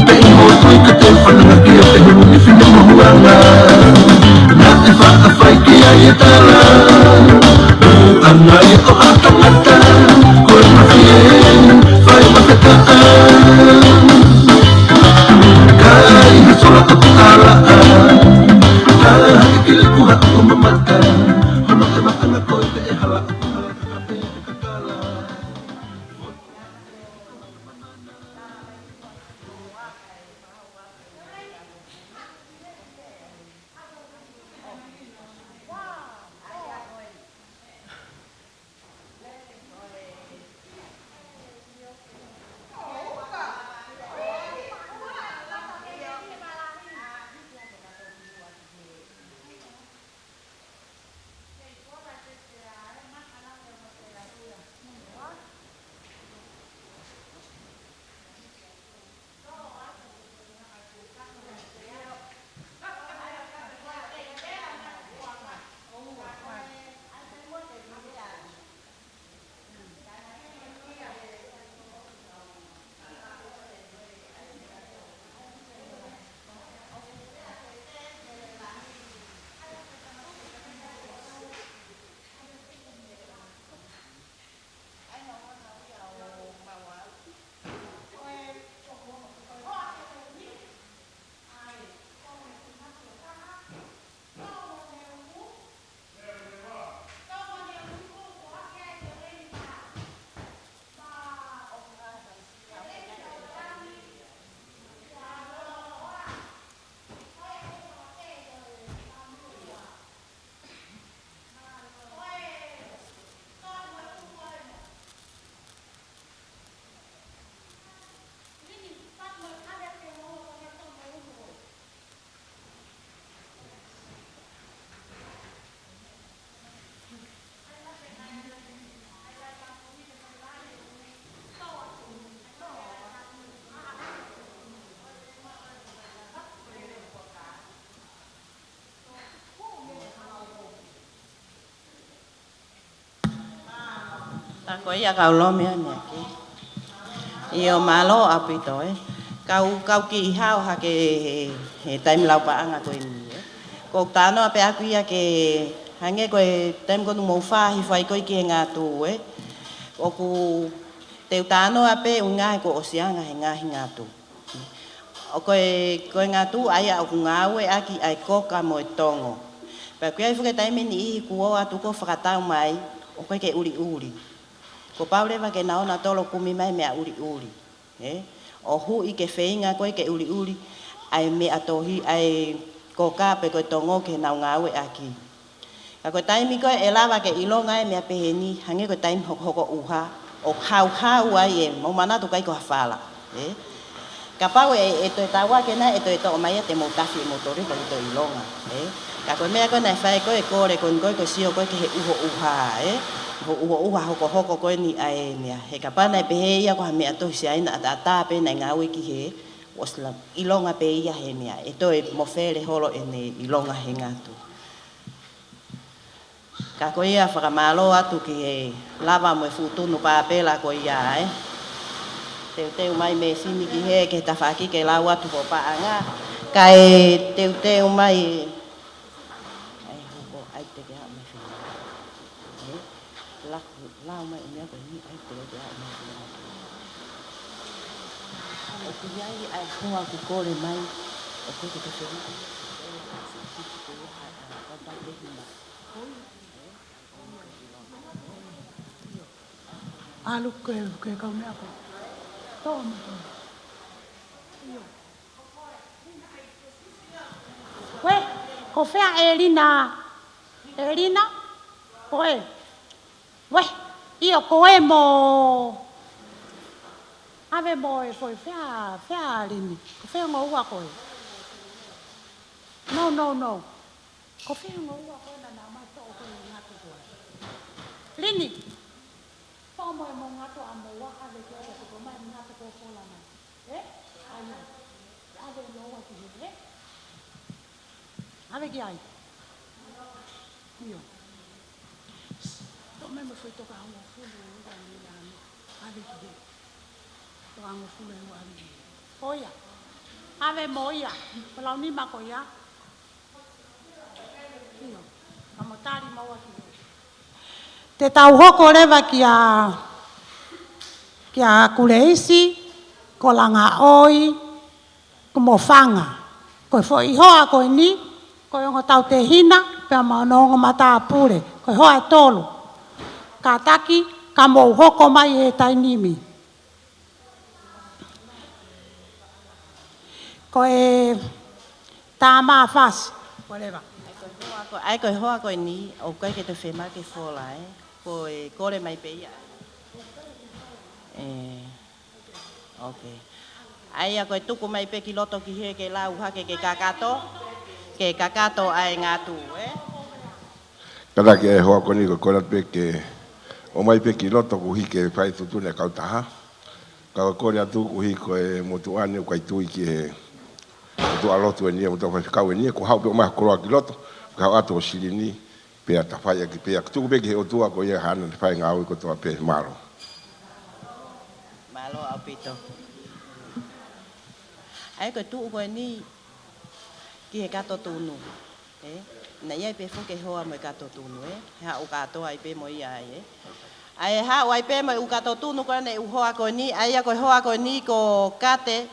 Pei mo kui ka te fananga ki a te hulu ni fine mo huanga. Na te fa a fai ki ai e tala. Anga i o a tangata. Ko e mafie. Fai mafekaa. Kai ha sola o te ala. Ka hake ki le kuha o mamata. Hono te maʻana ko e te e hala. ʻA ko ia kau lomi ane aki. ʻIo mālō ʻaupito ē. Kau, kau kiʻi hao hake he, he taimi lau paʻanga ko eni, ē. Ko u talanoa pē ʻaku ia ke hangē ko e taimi ko eni mou fāhi fai ko ē ki he ngatu, ē. ʻOku te u talanoa pē ʻuhinga he kuo ʻosi anga he ngaahi ngatu. ʻO ko e, ko e ngatu ʻa ia ʻoku ngāueʻaki ʻa e koka mo e tongo. Pea ʻoku ʻi ai foki e taimi ʻe niʻihi kuo ō atu ko e fakatau mai, ʻoku ʻikai ke ʻuliʻuli. Kuo pau leva ke nau ō nautolu ʻo kumi mai meʻa ʻuliʻuli. Ē? ʻO huʻi ke feinga ko ē ke ʻuliʻuli ʻa e meʻa tohi, ʻa e koka pe ko e tongo ke nau ngāueʻaki. Ka ko e taimi ko ē ʻe lava ke ʻilonga e meʻa pehē ni, hangē ko e taimi hokohoko ʻuha, ʻo hauhau ai ē, mou manatu ʻikai ko ha fala, ē? Kapau ʻe, ʻe toe tau ake nai, ʻe toe toʻo mai ia te mou tafi ʻe moutolu pea ke toe ʻilonga, ē? Ka ko e meʻa ko ē naʻe fai ko ē, kole ko eni ko ē ko e sio ko ē ki he ʻuho ʻuha, ē? Ko e ʻuho ʻuha hokohoko ko eni ʻa e meʻa. He kapau naʻe pehē ia ko ha meʻa tohi Siaina ʻataʻatā pē naʻe ngāue ki hē, ʻosi la-, ʻilonga pē ia he meʻa. ʻE toe mofele holo ʻene ʻilonga he ngatu. Ka ko ia fakamālō atu ki he lava mo e fuʻu tunu pāpela ko ia, ē. Teuteu mai mēsini ki hē ki he tafaʻaki ke lau atu hoʻo paʻanga. Kae teuteu mai. ʻAi hoko, ʻai te ke haʻu mai fina. Ē, la-, lau mai e meʻa ko eni, ʻai te ke haʻu mai fina. ʻOku ʻi ai ʻa e hoa kuo kole mai, ʻoku ke ke fina. ʻAlu ke, ke kau meʻa ko. Tō mai. ʻIo. Uē, ko fē ʻa ʻElina? ʻElina? Ko ē. Uē, ʻio ko ē mo. ʻAve mo e foʻi fea, fea Lini. Ko fē ngoua ko ē? No, no, no. Ko fē ngoua ko ē naʻa nau mai toʻo ko ē ngatu ko ē? Lini. Toʻo mo e mo ngatu ʻa moua ʻave ki ai ka ko mai ngatu ko pola mai. Ē? ʻAi ē. ʻAve loa ki hē, ē? ʻAve ki ai. ʻIo. Toʻo mai mo e foʻi toka hongofulu ʻe ua ni la ni. ʻAve ki hē. Toka hongofulu ʻe ua ʻave ki hē. Ko ia. ʻAve mo ia. Ko lau nima ko ia. ʻIo, ka mo tali maua ki hē. Te tau hoko leva kia, kia Kuleisi, ko Langaʻoi, ko Mofanga. Ko e foʻi hoa ko eni, ko e ongo tautehina, pea mo hono ongo matāpule. Ko e hoa ʻe tolu. Kātaki, ka mou hoko mai he taimi ni. Ko e tāmā fasi, whatever. ʻAi ko e hoa ko, ʻai ko e hoa ko eni, ʻoku ʻikai ke te fema ke fola, ē. Ko e kole mai pē ia. Ē, ok. ʻAi ia ko e tuku mai pē ki loto ki hē ke lau hake ke kakato, ke kakato ʻa e ngatu, ē. Kātaki e hoa ko eni ko e kole atu pē ke ō mai pē ki loto koeʻuhi ke fai tuʻutuʻuni e kautaha. Ka ko e kole atu koeʻuhi ko e motuʻa ni ʻoku ʻikai tui ki he motuʻa lotu eni, motuʻa faifekau eni, ko e haʻu pē ʻo ʻomai ha koloa ki loto, ke haʻu atu ʻo silini, pea ta fai ʻaki pē, tuku pē ki he ʻOtua ko ia haʻane fai ngāue kotoa pē, mālō. Mālō ʻaupito. ʻAi ko e tuʻu ko eni ki he kato tunu. Ē, naʻe ʻi ai pē foki e hoa mo e kato tunu, ē. He haʻu kātoa ai pē mo ia ai, ē. ʻAi haʻu ai pē mo e ʻū kato tunu ko ē naʻe ʻū hoa ko eni, ʻai ia ko e hoa ko eni ko Kate,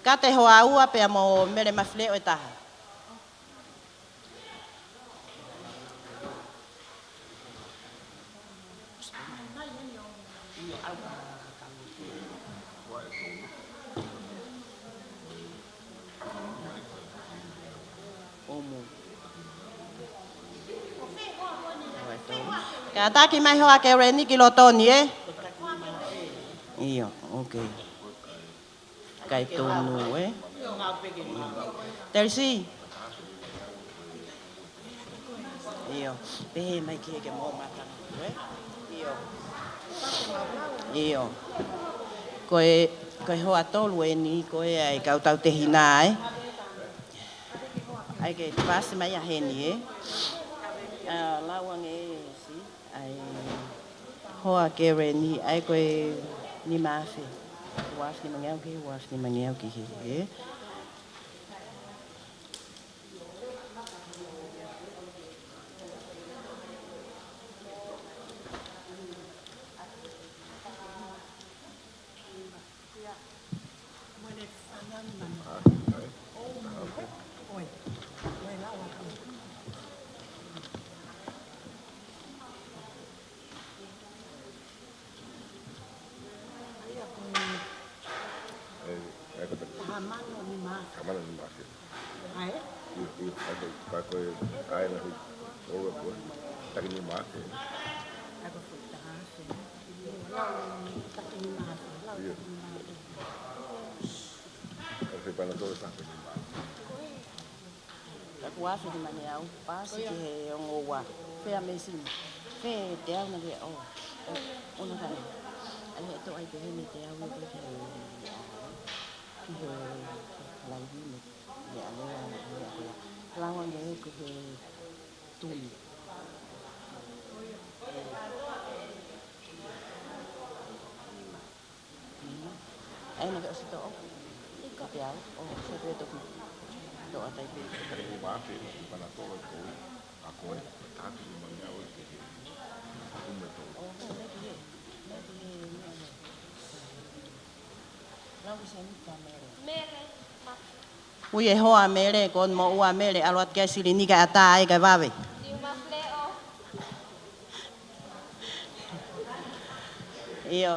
Kate Hoaua pea mo Mele Mafileʻo ʻe taha. Kātaki mai hoa Kereni ki loto ni, ē? ʻIo, ok. ʻIkai tonu, ē? Telisi. ʻIo. Pehē mai ki hē ke mo mata, ē? ʻIo. ʻIo. Ko e, ko e hoa tolu eni, ko e ʻai kau tautehina, ē? ʻAi ke pasi mai ʻa heni, ē? ʻA, lau ange ē, si. ʻAi hoa Kereni, ʻai ko e nima afe. Ua afe nimangeau ki he, ua afe nimangeau ki he, ē. Taha mano nima afe. Taha mano nima afe. ʻAe? ʻIo, ʻio, ʻa ia ko e, ʻa ia naʻe ʻi ai ʻa e taki nima afe. ʻA ia ko e taha afe. Lau taki nima afe, lau taki nima afe. ʻIo. ʻA ia ko e Panatolo taki nima afe. Ka ko e ua afe nimangeau, paasi ki he ongo ua. Fea mēsini. Fē teau naʻe ʻi ai, ʻo, ʻo, ʻo na kai. ʻA ia he toʻo ai pē heni teau ʻo ki he, ki he laivi mo e meʻa lea, meʻa ko ia. Lava ange ki he tui. ʻA ia naʻe ʻosi toʻo. Ka pea au, ʻo, se pē toki. Toʻo atu ai pē. Ka ʻi he ua afe, ʻi Panatolo ko ē, ʻa ko e, ʻa e taki nima afe ʻo e ke he. Kume toʻo. ʻO, ko e meʻa ki he, meʻa ki he, meʻa lea. Lau ki se ni ka Mele. Mele, ma- Ui e hoa Mele, ko hono moʻua Mele, ʻalu atu ki ai silini kae ʻatā ai kae vave. Siu ma Mele ʻo. ʻIo.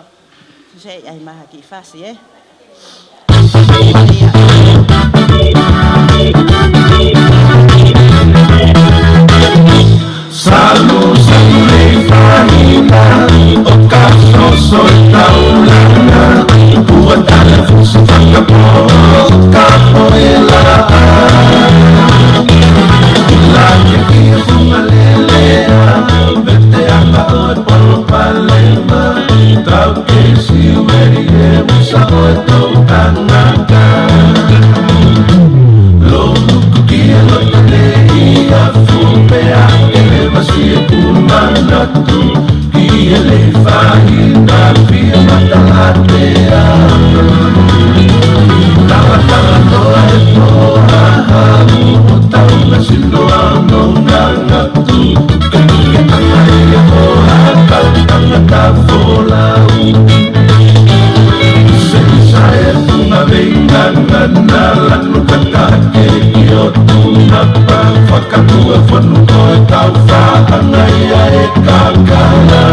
Suse ai maha ki fasi, ē? Salu, salu lei fahina, ʻo ka soso e taulanga, ua tala fusu fakapō, ka poela. Ila ke kia funga lelea, vete anga ʻo e palopalema, tau ke siu eri e musa ʻo e tou tangata. Lou nuku ki he loto lei a fu pea ke le masi e pumana tu. Ki he lei fahina fia matalatea. Talatala noa e toa ha u o tau na sino a no nganga tu. Ke tuke tangata ia ko ha kau tangata folau. Seni sae funga veinga ngana lanu kakake ki o tuna pa. Fakatua fonu ko e tau faʻanga ia e kakala.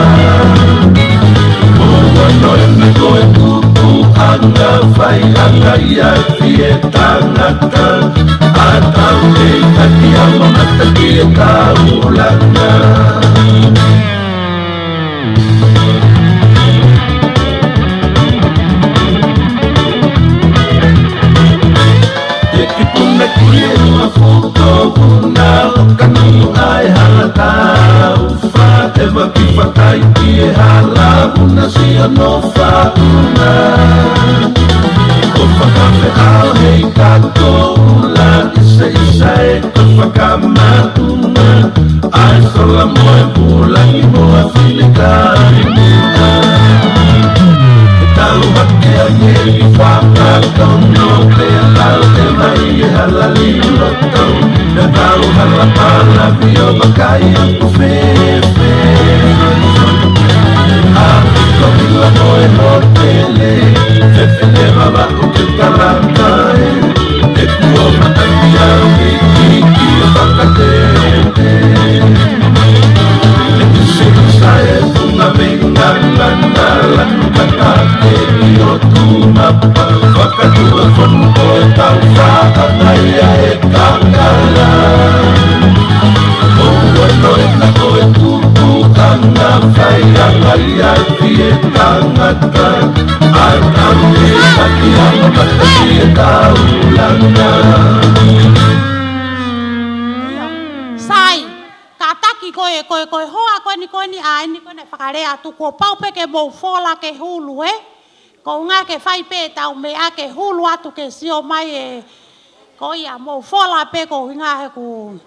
Ua noe me ko e tupu anga fai anga ia fie tangata. A tau kei taki a mamata ki e taulanga. Te kipu me ki e ua futo puna o kanu ai hala tau. Fa e vaki fakai ki e hala puna si ano fa puna. Ko fakafe au hei kato ula ise ise e ko fakamatunga. Ai sola mo e pula ki mo a fine ka. Tau hake a nge ki fakato no pe a tau te mai e hala lilo. Tau hala pala pio makai a ku fefe. A ko ila mo e hotele. Fefe le mama ku ke kalaka e. E kuo mataki a mi ki ki fakatete. E te se sa e funga me nganga na la. Kakake ki o tuna pa, fakatua fonu ko e tau faʻanga ia e kakala. Ko ua noe na ko e tupu anga fai anga ia ki e tangata. Ai tau e taki anga mata ki e taulanga. Sai, kātaki ko e, ko e, ko e hoa ko eni, ko eni, ʻa eni ko eni fakalea atu kuo pau pē ke mou fola ke hulu, ē? Ko ngā ke fai pē tau meʻa ke hulu atu ke sio mai ē. Ko ia mou fola pē ko hinga he ku.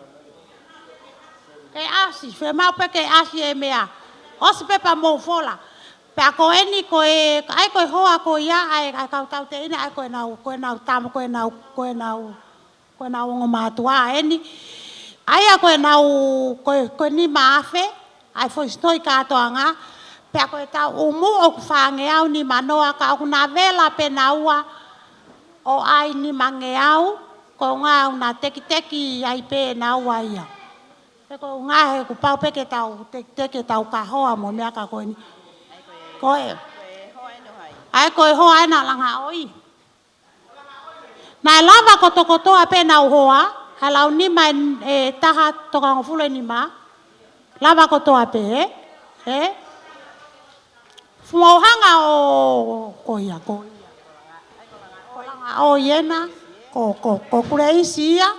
Ke ʻasi, fe mau pē ke ʻasi e meʻa. ʻOsi pē pea mou fola. Pea ko eni ko e, ʻa ia ko e hoa ko ia, ʻa ia, ʻa ia kau tauteʻina, ʻa ia ko ʻenau, ko ʻenau tama, ko ʻenau, ko ʻenau, ko ʻenau ongo mātuʻa eni. ʻA ia ko ʻenau, ko e, ko e nima afe, ʻa e foʻi sino ʻi kātoanga. Pea ko e taʻu ʻumu ʻoku fāngeau nimanoa ka ʻoku na vela pē naua ʻo ʻai nimangeau, ko e ʻuhinga ʻoku na tekiteki ai pē naua ia. He ko e ʻuhinga he kuo pau pē ke tau tekiteki ʻetau kahoa mo e meʻa ka ko eni. Ko e, ʻa ia ko e hoa ena ʻo Langaʻoi. Naʻe lava kotokotoa pē ʻenau hoa, ʻa e lau nima ʻe, ʻe taha toko hongofulu ʻe nima. Lava kotoa pē, ē? Ē? Fuʻu hanga ʻo, ko ia, ko ia. Ko Langaʻoi ena, ko, ko, ko Kuleisi ia,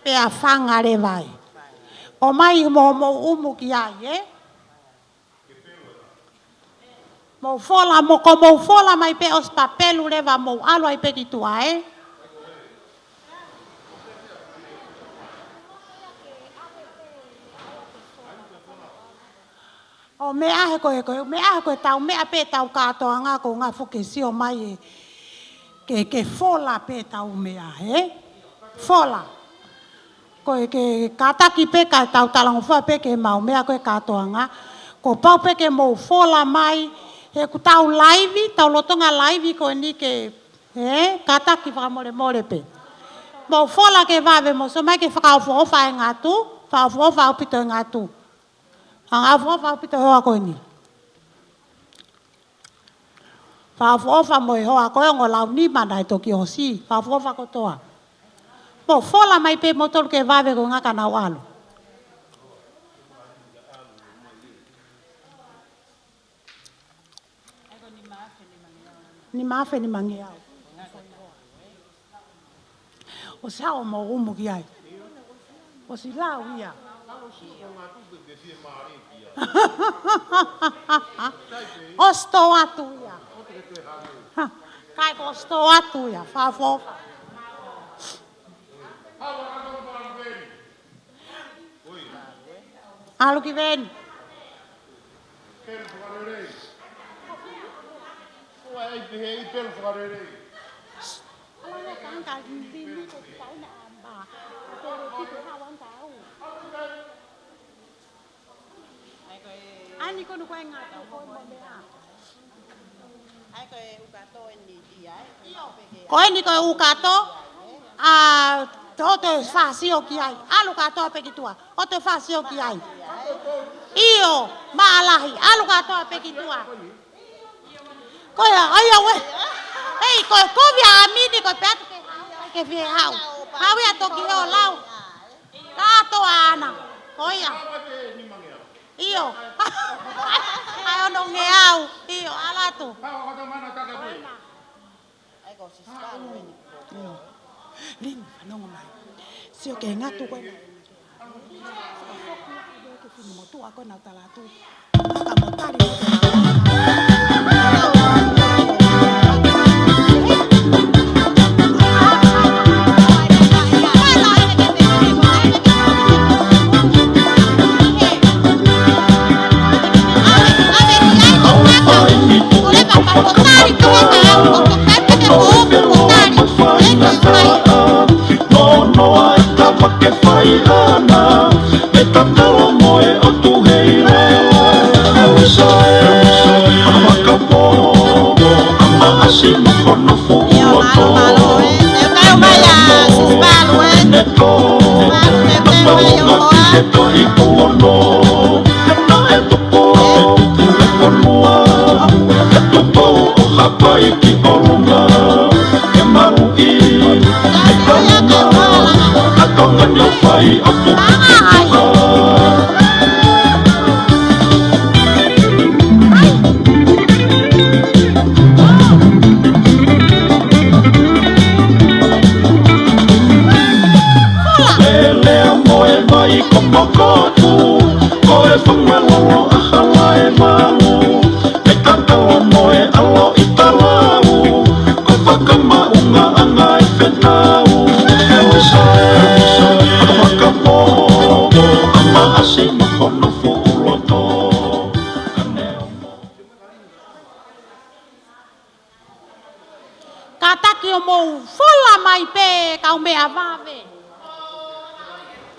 pea fanga leva ē. ʻOmai mo, mo ʻumu ki ai, ē? Mou fola, mo ko mou fola mai pē ʻosi pea pelu leva mou ʻalu ai pē ki tuʻa, ē? ʻO meʻa he ko e, ko e, meʻa he ko e tau, meʻa pē tau kātoanga ko e ʻuhinga fuʻu ke sio mai ē. Ke, ke fola pē tau meʻa, ē? Fola. Ko e ke kātaki pē ka tau talangofua pē ke mau meʻa ko e kātoanga. Kuo pau pē ke mou fola mai, he ʻoku tau laivi, tau lolotonga laivi ko eni ke, ē, kātaki fakamolemole pē. Mou fola ke vave mo sio mai ke fakaʻofoʻofa e ngatu, fakaʻofoʻofa ʻaupito e ngatu. Fakaʻofoʻofa ʻaupito e hoa ko eni. Fakaʻofoʻofa mo e hoa ko e ongo lau nima naʻe toki ʻosi. Fakaʻofoʻofa kotoa. Mou fola mai pē moutolu ke vave ko e ʻuhinga ka nau ʻalu. Nima afe nimangeau. ʻOsi haʻu mo ʻumu ki ai. ʻOsi lau ia. ʻOsi tō atu ia. Kai ko ʻosi tō atu ia. Fafo. ʻAlu ki Veni. ʻAi ni ko e ʻū kato eni ia, ē? ʻIo. Ko eni ko e ʻū kato, ʻa, toe fāsio ki ai. ʻAlu kātoa pē ki tuʻa. ʻOu toe fāsio ki ai. ʻIo, maʻalahi. ʻAlu kātoa pē ki tuʻa. Ko ia, ʻa ia ʻoe. Hei, ko e kovi ʻa ʻAmini, ko e pea tu ke hau. Ke fie hau. Hau ia toki he ʻo lau. Kātoa ʻaʻana. Ko ia. ʻIo. ʻAi ono ngeau. ʻIo, ʻalu atu. ʻIo. Lini, fanongo mai. Sio ke ngatu ko ena. Ke fini motuʻa ko ena tala atu. Ka mo tali mo te Nonoa e tama ke fai ʻana, me tatalo mo e ʻOtu hei lea. Usa e, usa e, ʻa maka pō, ʻa maʻasi mo hono fuʻu loto. Ne tō, ʻa maunga ki he tohi kuono. He naʻe tupu e tupu e fonua, he tupu ʻo Hapai ki ʻolunga. He maluʻi, he kaunga, he kaunga ni ʻo fai ʻapu ki tuʻa. Lele mo e mai ko Makotu, ko e fanga lolo ʻa Halaevalu, me tatalo mo e ʻalo ʻi Palau, ko fakamaʻungaʻanga e fenau, he usa e, he usa e, ʻa maka pō, ʻa maʻasi mo hono fuʻu loto.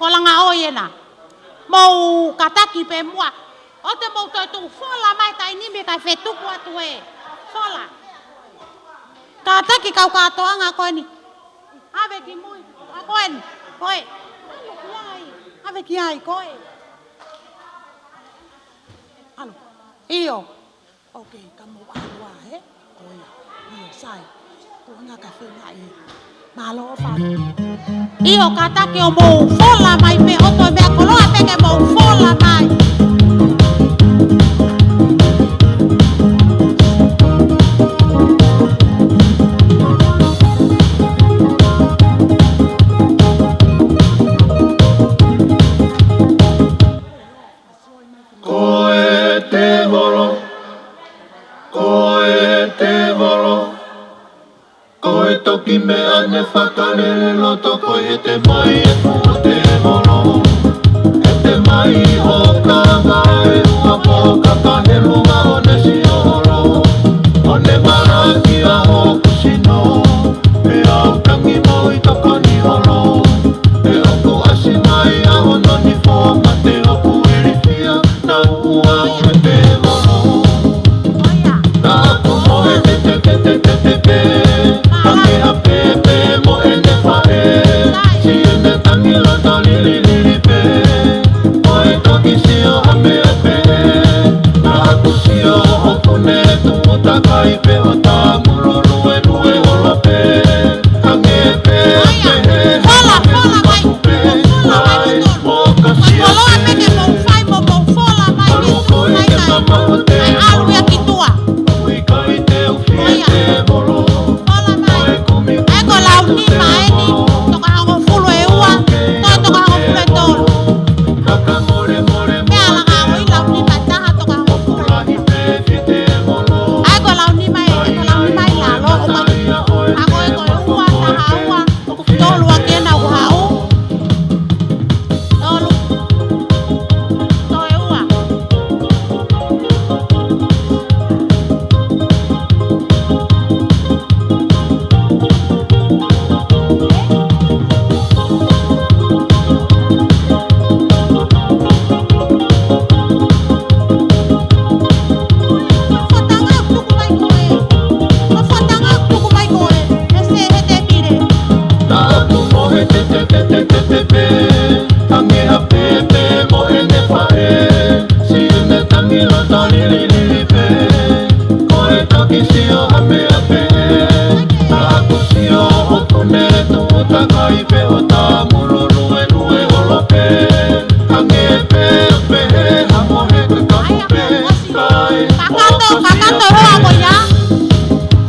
Ko e langa ʻo ē ena. Mou kātaki pē muʻa. ʻOua te mou toe tuʻu fola mai taimi ni kae fetuku atu e fola. Kātaki kau kātoanga ko eni. ʻAve ki mui. ʻA ko eni. Ko ē. ʻAve ki ai. ʻAve ki ai. Ko ē. ʻAlu. ʻIo. Ok, ka mou ʻalu ā, ē? Ko ia, ʻio, sai. Ko e ngaahi kafe ngaahi. Mālō ʻaupito. ʻIo, kātaki ʻo mou fola mai pē, ʻoua toe meʻa koloa pē ke mou fola mai. Ko e tēvolo, ko e tēvolo, ko e toki meʻa ne fakalele loto, ko e hete mai e fuʻu tēvolo. Hete mai ʻo kava e ua po ka ka helu a ʻo ne siolo. ʻO ne malaki a hoku sino, pea u tangi mo e tokoni holo. Pea ʻoku ʻasi mai a hono nifo mate ʻoku ilifia. Naʻa ʻoku ʻi ai e tēvolo. Naʻa ku mohe te te te te te te pē. Hangē ha pēpē mo ʻene faʻē. Siʻene tangi loto lililili pē. Mo e toki sio ha meʻa pē. Naʻa ku sio ʻoku ne tuʻu takai pē ʻo tāmululu e lue ʻolo pē. Hangē pē pehē ha mohe kakapu pē. Fola, fola mai, fola mai, fola mai. Koloa pē ke mou fai mo mou fola mai ke tuku mai kai. Kae ʻalu ia ki tuʻa. Ko ia. Fola mai. ʻA ia ko e lau nima eni. Toko hongofulu e ua. Toe toko hongofulu e tolu. Meʻa langa ʻo e lau nima ʻe taha toko hongofulu. ʻA ia ko e lau nima ē, ko e lau nima ʻi lalo, ʻo mai. ʻA ia ko e ua, taha ua. Tolu ake na ua haʻu. Tolu. Toe ua. Mafuatanga tuku mai ko ē. Mafuatanga tuku mai ko ē. ʻE se he te pire. Naʻa ku mohe te te te te te te pē. Hangē ha pēpē mo ʻene faʻē. Siʻene tangi loto lililili pē. Ko e toki sio ha meʻa pē. Naʻa ku sio ʻoku ne tuʻu takai pē ʻo tāmululu e lue ʻolo pē. Hangē pē pehē ha mohe kakapu pē. Kakato, kakato hoa ko ia.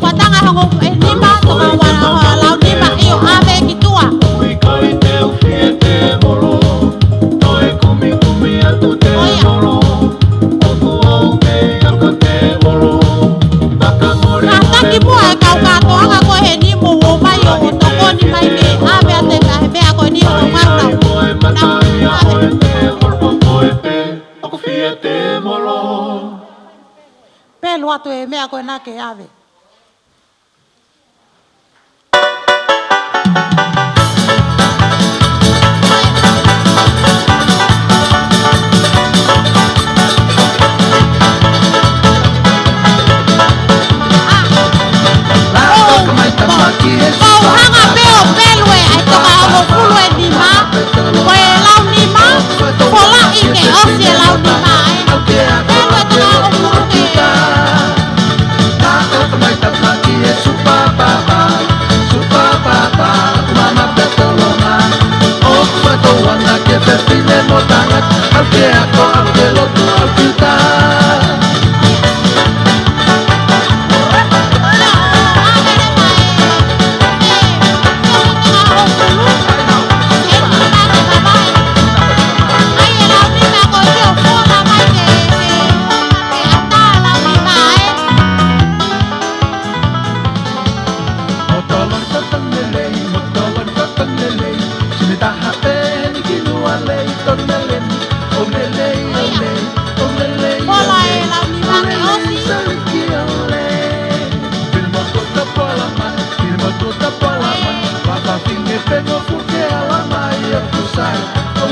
Mafuatanga hongofulu e nima, toko ua, lau nima, ʻio, ʻave ki tuʻa. Ko ia. Kātaki muʻa e kau kātoanga ko eni mou ō mai ʻo tokoni mai ke ʻave atu e meʻa, meʻa ko eni ʻo ngāuna. Pelu atu e meʻa ko ena ke ʻave. Ko u hanga pē ʻo pelu e ʻai toka hongofulu e nima, ko e lau nima, ko lahi ke ʻosi e lau nima ē. Pelu e toka hongofulu ke. Naʻa ku mai tamaki e Super Papa, Super Papa, mama pepeloma. ʻOku faʻa tau ana ke fefine mo tangata, ʻau ke ako, ʻau ke lotu, ʻau kita. Mo tau ʻalu tatau lelei, mo tau ʻalu tatau lelei. Sine taha pē ni ki lua lei, tonu lelei. ʻO lelei, ʻo lelei, ʻo lelei, ʻo lelei. Fola e lau nima ke ʻosi. Sali ki ʻo lei. Pili mo tuta pola mai, pili mo tuta pola mai. Papa finge pe mo fuke ala mai e kusai. ʻO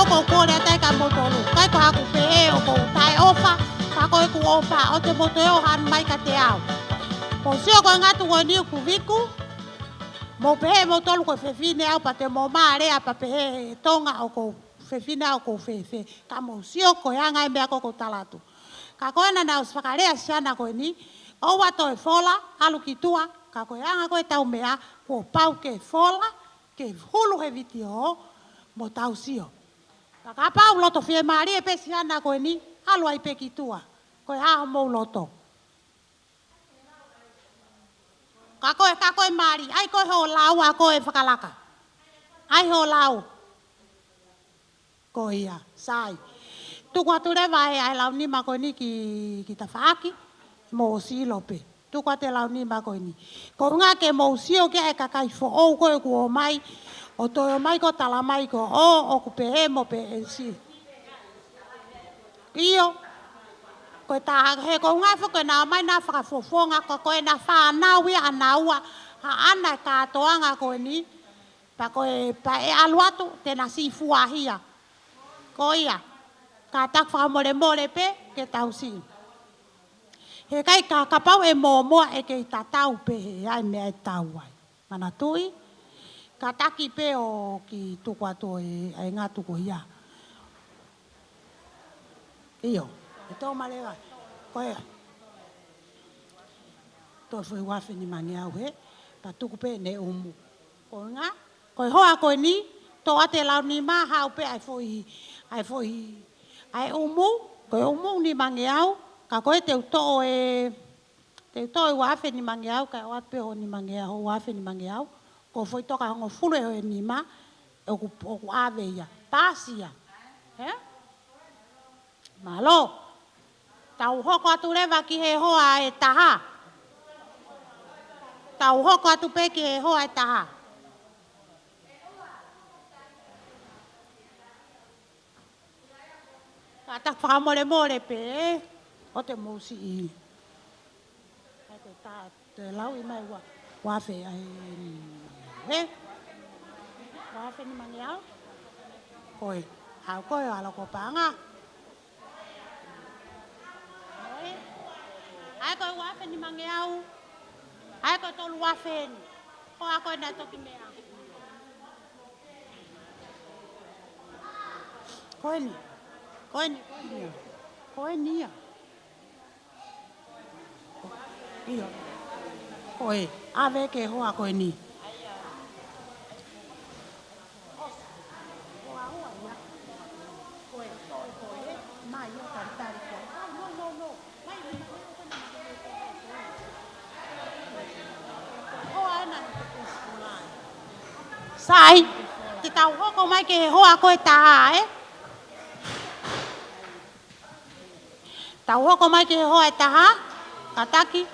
Ko e kole atu kia moutolu. ʻIkai ko haʻaku pehē ʻoku ou taʻeʻofa, ka ko ʻeku ʻofa, ʻoua te mou toe ō hanu mai kiate au. Mou sio ko e ngatu ko eni ʻoku viku, mou pehē moutolu ko e fefine au pea te mou mālea pea pehē he Tonga ʻoku ou fefine au ʻoku ou fēfē. Ka mou sio ko e anga e meʻa ko ē ʻoku ou tala atu. Ka ko ena naʻe ʻosi fakalea siana ko eni, ʻoua toe fola, ʻalu ki tuʻa, ka ko e anga ko ē ʻetau meʻa, kuo pau ke fola, ke hulu he vitiō, mo tau sio. Ka kapau loto fiemālie pē siana ko eni, ʻalu ai pē ki tuʻa. Ko e hā hoʻomou loto? Ka ko e, ka ko e mali, ʻai ko ē hoʻo lau ʻa ko ē fakalaka. ʻAi hoʻo lau. Ko ia, sai. Tuku atu leva ʻa e, ʻa e lau nima ko eni ki, ki tafaʻaki, mou sio pē. Tuku atu e lau nima ko eni. Ko e ʻuhinga ke mou sio ki ai e kakai foʻou ko ē kuo ō mai, ʻo toe ō mai ko e tala mai ko ē, ʻoku pehē mo pehē si. ʻIo. Ko e tā, he ko e ʻuhinga foki naʻa ō mai naʻa fakafofonga ko, ko ʻena fānau ia ʻanaua, haʻana e kātoanga ko eni, pea ko e, pea ʻe ʻalu atu, te na siʻi fuahia. Ko ia, kātaki fakamolemole pē, ke tau siʻi. He ʻikai ka, kapau ʻe mōmoa ʻe kei tatau pē he ʻai meʻa ʻe tau ai. Manatuʻi, kātaki pē ʻo kiʻi tuku atu ʻa e, ʻa e ngatu ko ia. ʻIo, ʻe tō maleva. Ko ia. Tō foʻi ua afe nimangeau he, pea tuku pē ʻene ʻumu. Ko e ʻuhinga, ko e hoa ko eni, tō atu e lau nima, haʻu pē ʻa e foʻi, ʻa e foʻi, ʻa e ʻumu, ko e ʻumu nimangeau, ka ko e te u toʻo e, te u toʻo e ua afe nimangeau, kae ʻoatu pē hoʻo nimangeau, hoʻo ua afe nimangeau, ko e foʻi toka hongofulu ʻe hoʻo nima, ʻoku, ʻoku ʻave ia. Paasi ia. He? Mālō. Tau hoko atu leva ki he hoa ʻe taha. Tau hoko atu pē ki he hoa ʻe taha. Kātaki fakamolemole pē, ʻoua te mou siʻi. ʻAi ko e tā, te lauʻi mai ua, ua afe ʻa e, he? Ua afe nimangeau? Ko e, haʻu ko ē ʻalu ko e paʻanga. Ko e, ʻai ko e ua afe nimangeau, ʻai ko e tolu afe eni. Ko e ʻa ko ē naʻe toki meʻa. Ko eni, ko eni, ko eni ia. Ko eni ia. ʻIo. Ko e, ʻave ki he hoa ko eni. Sai, te tau hoko mai ki he hoa ko ē ʻe taha, ē? Tau hoko mai ki he hoa ʻe taha, kātaki.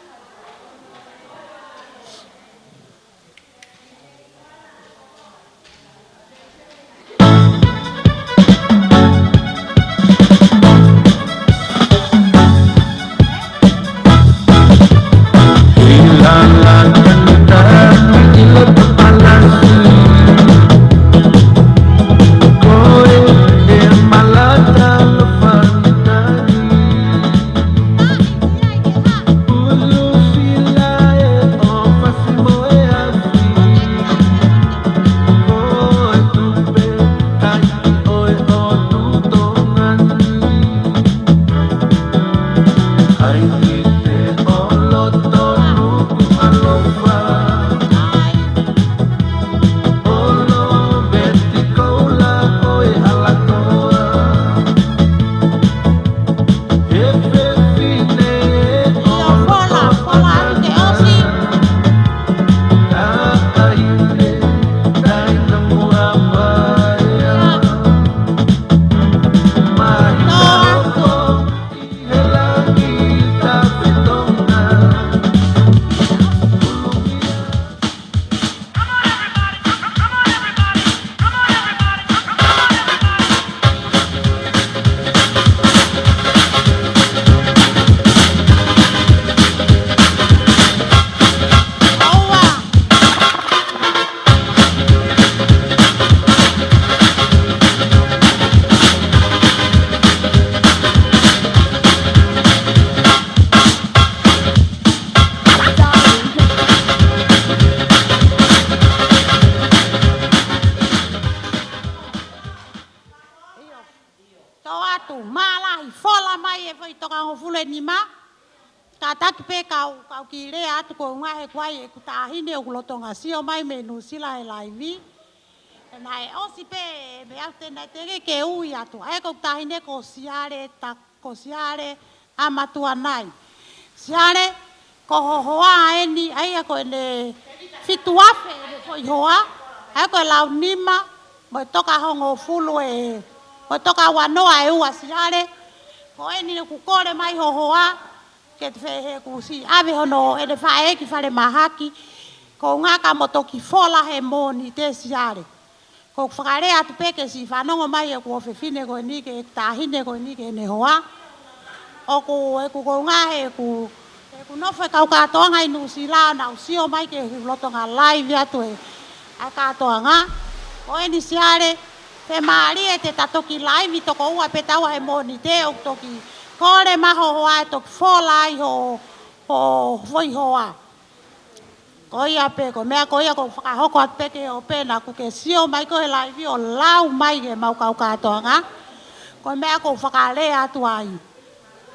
Mālahi, fola mai e foʻi tokanga hongofulu e nima. Kātaki pē kau, kau kiʻi lea atu ko e ʻuhinga he kuo ʻi ai ʻeku taʻahine ʻoku lolotonga sio mai mei Nuʻusila he laivi. Pea naʻe ʻosi pē, meʻa atu te naʻe teʻeki ke ui atu. ʻA ia ko ʻeku taʻahine ko Siale, ta, ko Siale ʻa Matuanai. Siale, ko ho hoa eni, ʻa ia ko ʻene fitu afe ʻene foʻi hoa, ʻa ia ko e lau nima, mo e toka hongofulu e, mo e toka uanoa e ua Siale, ko eni ʻoku kole mai ho hoa, ke te fehe kusi, ʻave hono, ʻene faʻē ki falemahaki, ko e ʻuhinga ka mo toki fola he Mōnite Siale. Ko ʻeku fakalea atu pē ke siʻi fanongo mai ʻeku ʻofefine ko eni ki he taʻahine ko eni ki heʻene hoa. ʻOku, ʻeku ko e ʻuhinga he ʻeku, ʻeku nofo he kau kātoanga ʻi Nuʻusila ʻo nau sio mai ki he lolotonga laivi atu e, ʻa e kātoanga. Ko eni Siale, fiemālie te ta toki laivi toko ua pē taua he Mōnite ʻo toki kole mai ho hoa ʻe toki fola ai ho, ho foʻi hoa. Ko ia pē, ko e meʻa ko ia ʻoku ou fakahoko atu pē ki he ope naʻa ku ke sio mai ko e laivi ʻo lau mai ke mau kau kātoanga. Ko e meʻa ʻoku ou fakalea atu ai.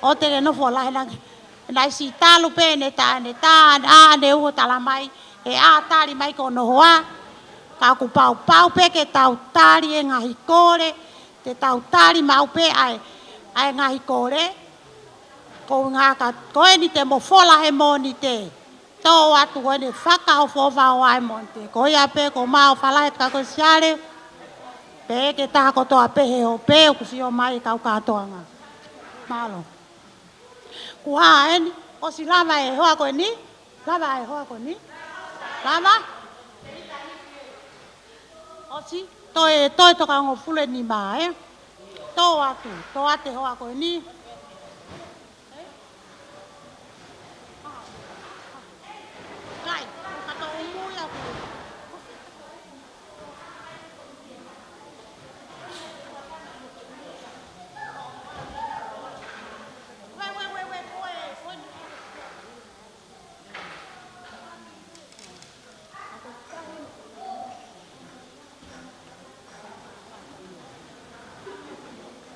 ʻOua te ke nofo lahi ange. Naʻe siʻi talu pē ʻene tā, ʻene tā, ʻa ʻene uho tala mai, ʻe ʻā tali mai ki hono hoa. Ka ʻoku pau, pau pē ke tau tali e ngaahi kole, te tau tali maʻu pē ʻa e, ʻa e ngaahi kole. Ko e ʻuhinga ka, ko eni te mo fola he Mōnite. Tō atu ko eni fakaʻofoʻofa ʻo e Mōnite. Ko ia pē ko mau falahe ka ko Siale. Pehē ki he taha kotoa pē he ope ʻoku sio mai kau kātoanga. Mālō. Kuo hā eni, ʻosi lava e hoa ko eni? Lava e hoa ko eni? Lava? ʻOsi, toe, toe tokanga hongofulu e nima, ē? Tō atu, tō atu e hoa ko eni. Kai, ka tō ʻumu ia ko.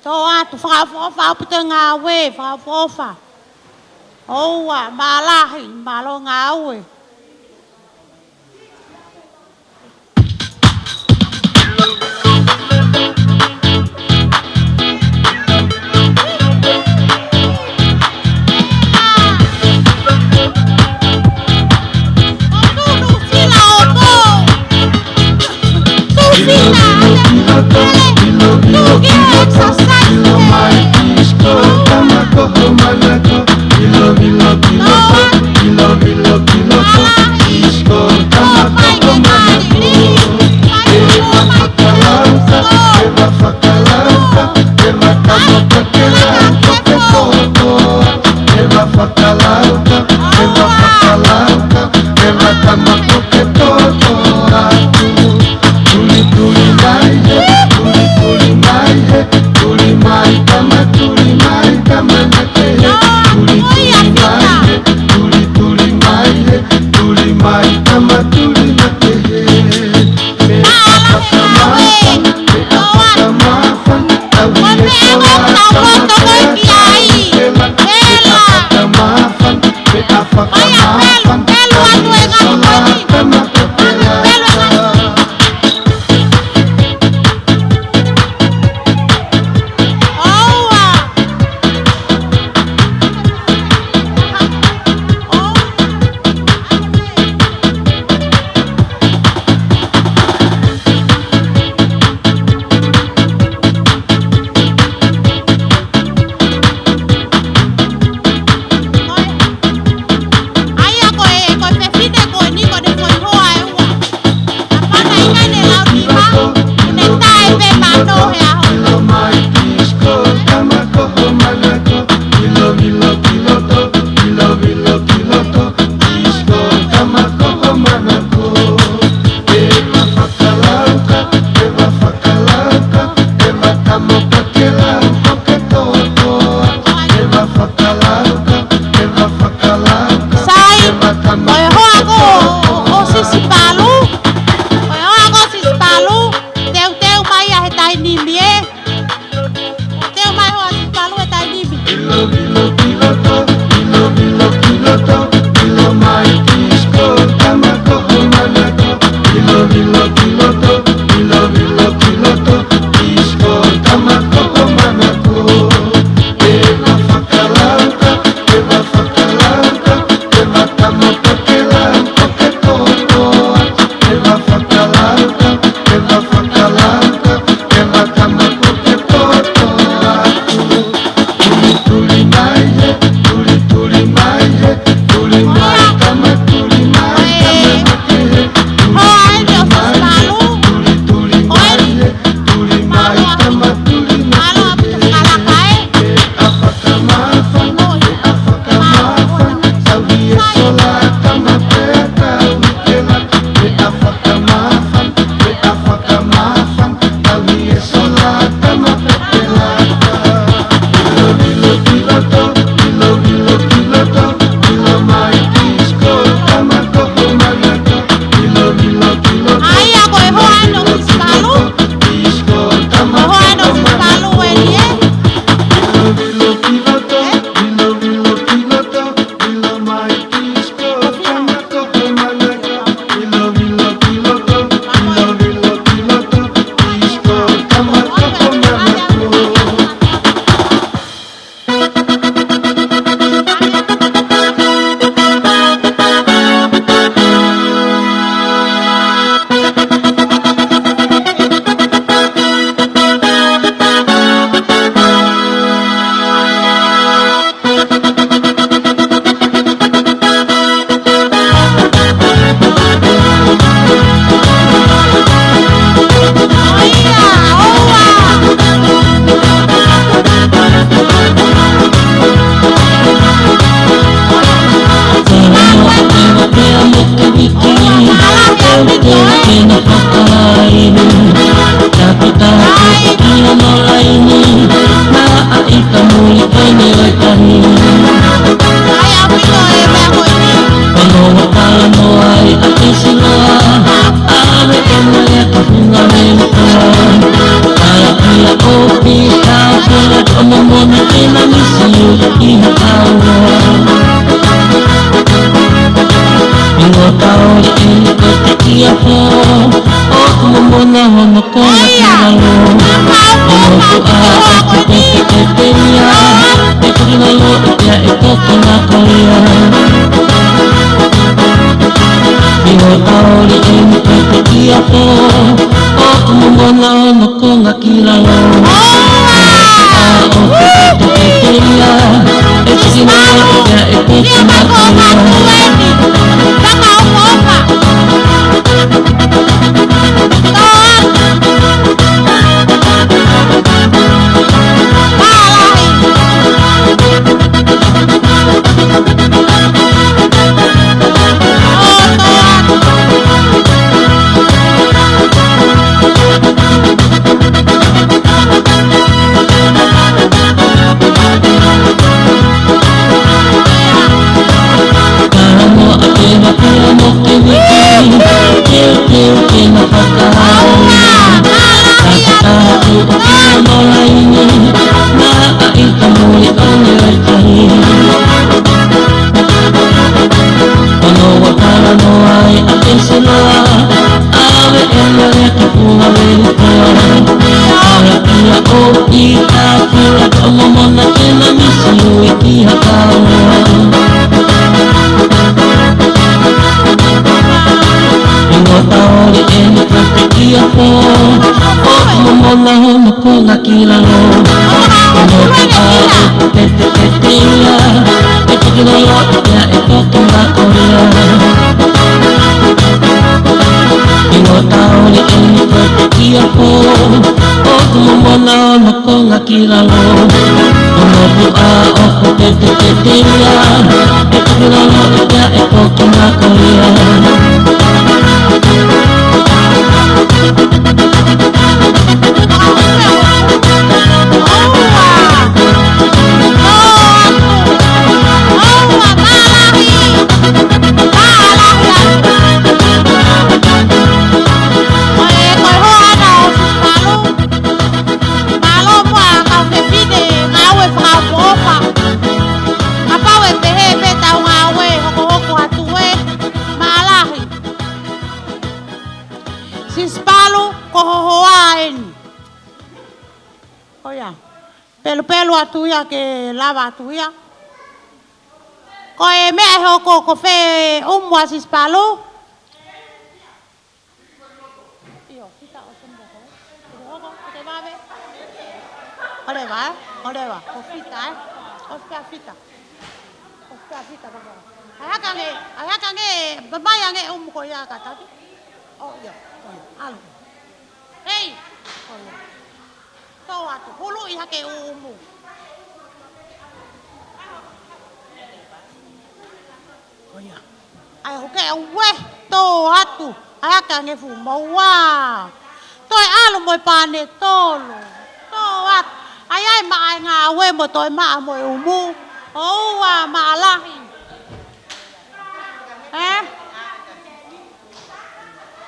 Tō atu, fakaʻofoʻofa ʻaupito e ngāue, fakaʻofoʻofa. ʻOua, mālahi, mālō ngāue. Ua, ʻoku pete pete ia, ʻe toki lolo ia ʻe toki mako ia. ʻI hoʻo taoli eni pete ki ʻapi, ʻoku momona hono konga ki lalo. Ua, ʻoku pete pete ia, ʻe toki lolo ia ʻe toki mako ia. Kano a pena pea mo ke wiki, keu keu ke na fakahau. Ka ka ka tu o kino no laini, na a i ka muli o ne lai kahi. Ono wa kala no ai a ke sula, a we e na le ka punga we ni kua. Ala ia o i ka kula ka momona ke na misi ui ki ha kaua. ʻI hoʻo taoli eni pete ki ʻapi, ʻoku momona hono konga ki lalo. Ono ua, ʻoku pete pete ia, ʻe toki lolo ia ʻe toki mako ia. ʻI hoʻo taoli eni pete ki ʻapi, ʻoku momona hono konga ki lalo. Ono ua, ʻoku pete pete ia, ʻe toki lolo ia ʻe toki mako ia. Mālō muʻa kau fefine, ngāue fakaʻofoʻofa. Kapau ʻe pehē pē ʻetau ngāue, hokohoko atu ē, mālō lahi. Sisi Palu, ko ho hoa eni. Ko ia. Pelupelu atu ia ke lava atu ia. Ko e meʻa ʻe hoko ko fē ʻumu ʻa Sisi Palu? ʻIo, fita ʻosi mo ko. Ko te hoko, ko te vave. ʻOleva, ē? ʻOleva, ko fita, ē? ʻOsi pē ʻa fita. ʻOsi pē ʻa fita, ko ko. ʻAi hake ange, ʻai hake ange, mamae ange ʻumu ko ia ka taki. ʻO, ʻio, ʻo, ʻio, ʻalu. Hei! ʻO, ʻio. Tō atu, huluʻi hake ʻumu. ʻO ia. ʻAi, hoke, ʻauē, tō atu. ʻAi hake ange fuʻu maua. Toe ʻalu mo e pane tolo. Tō atu. ʻAi, ʻai maʻa e ngāue mo toe maʻa mo e ʻumu. ʻOua, maʻa lahi. Ē?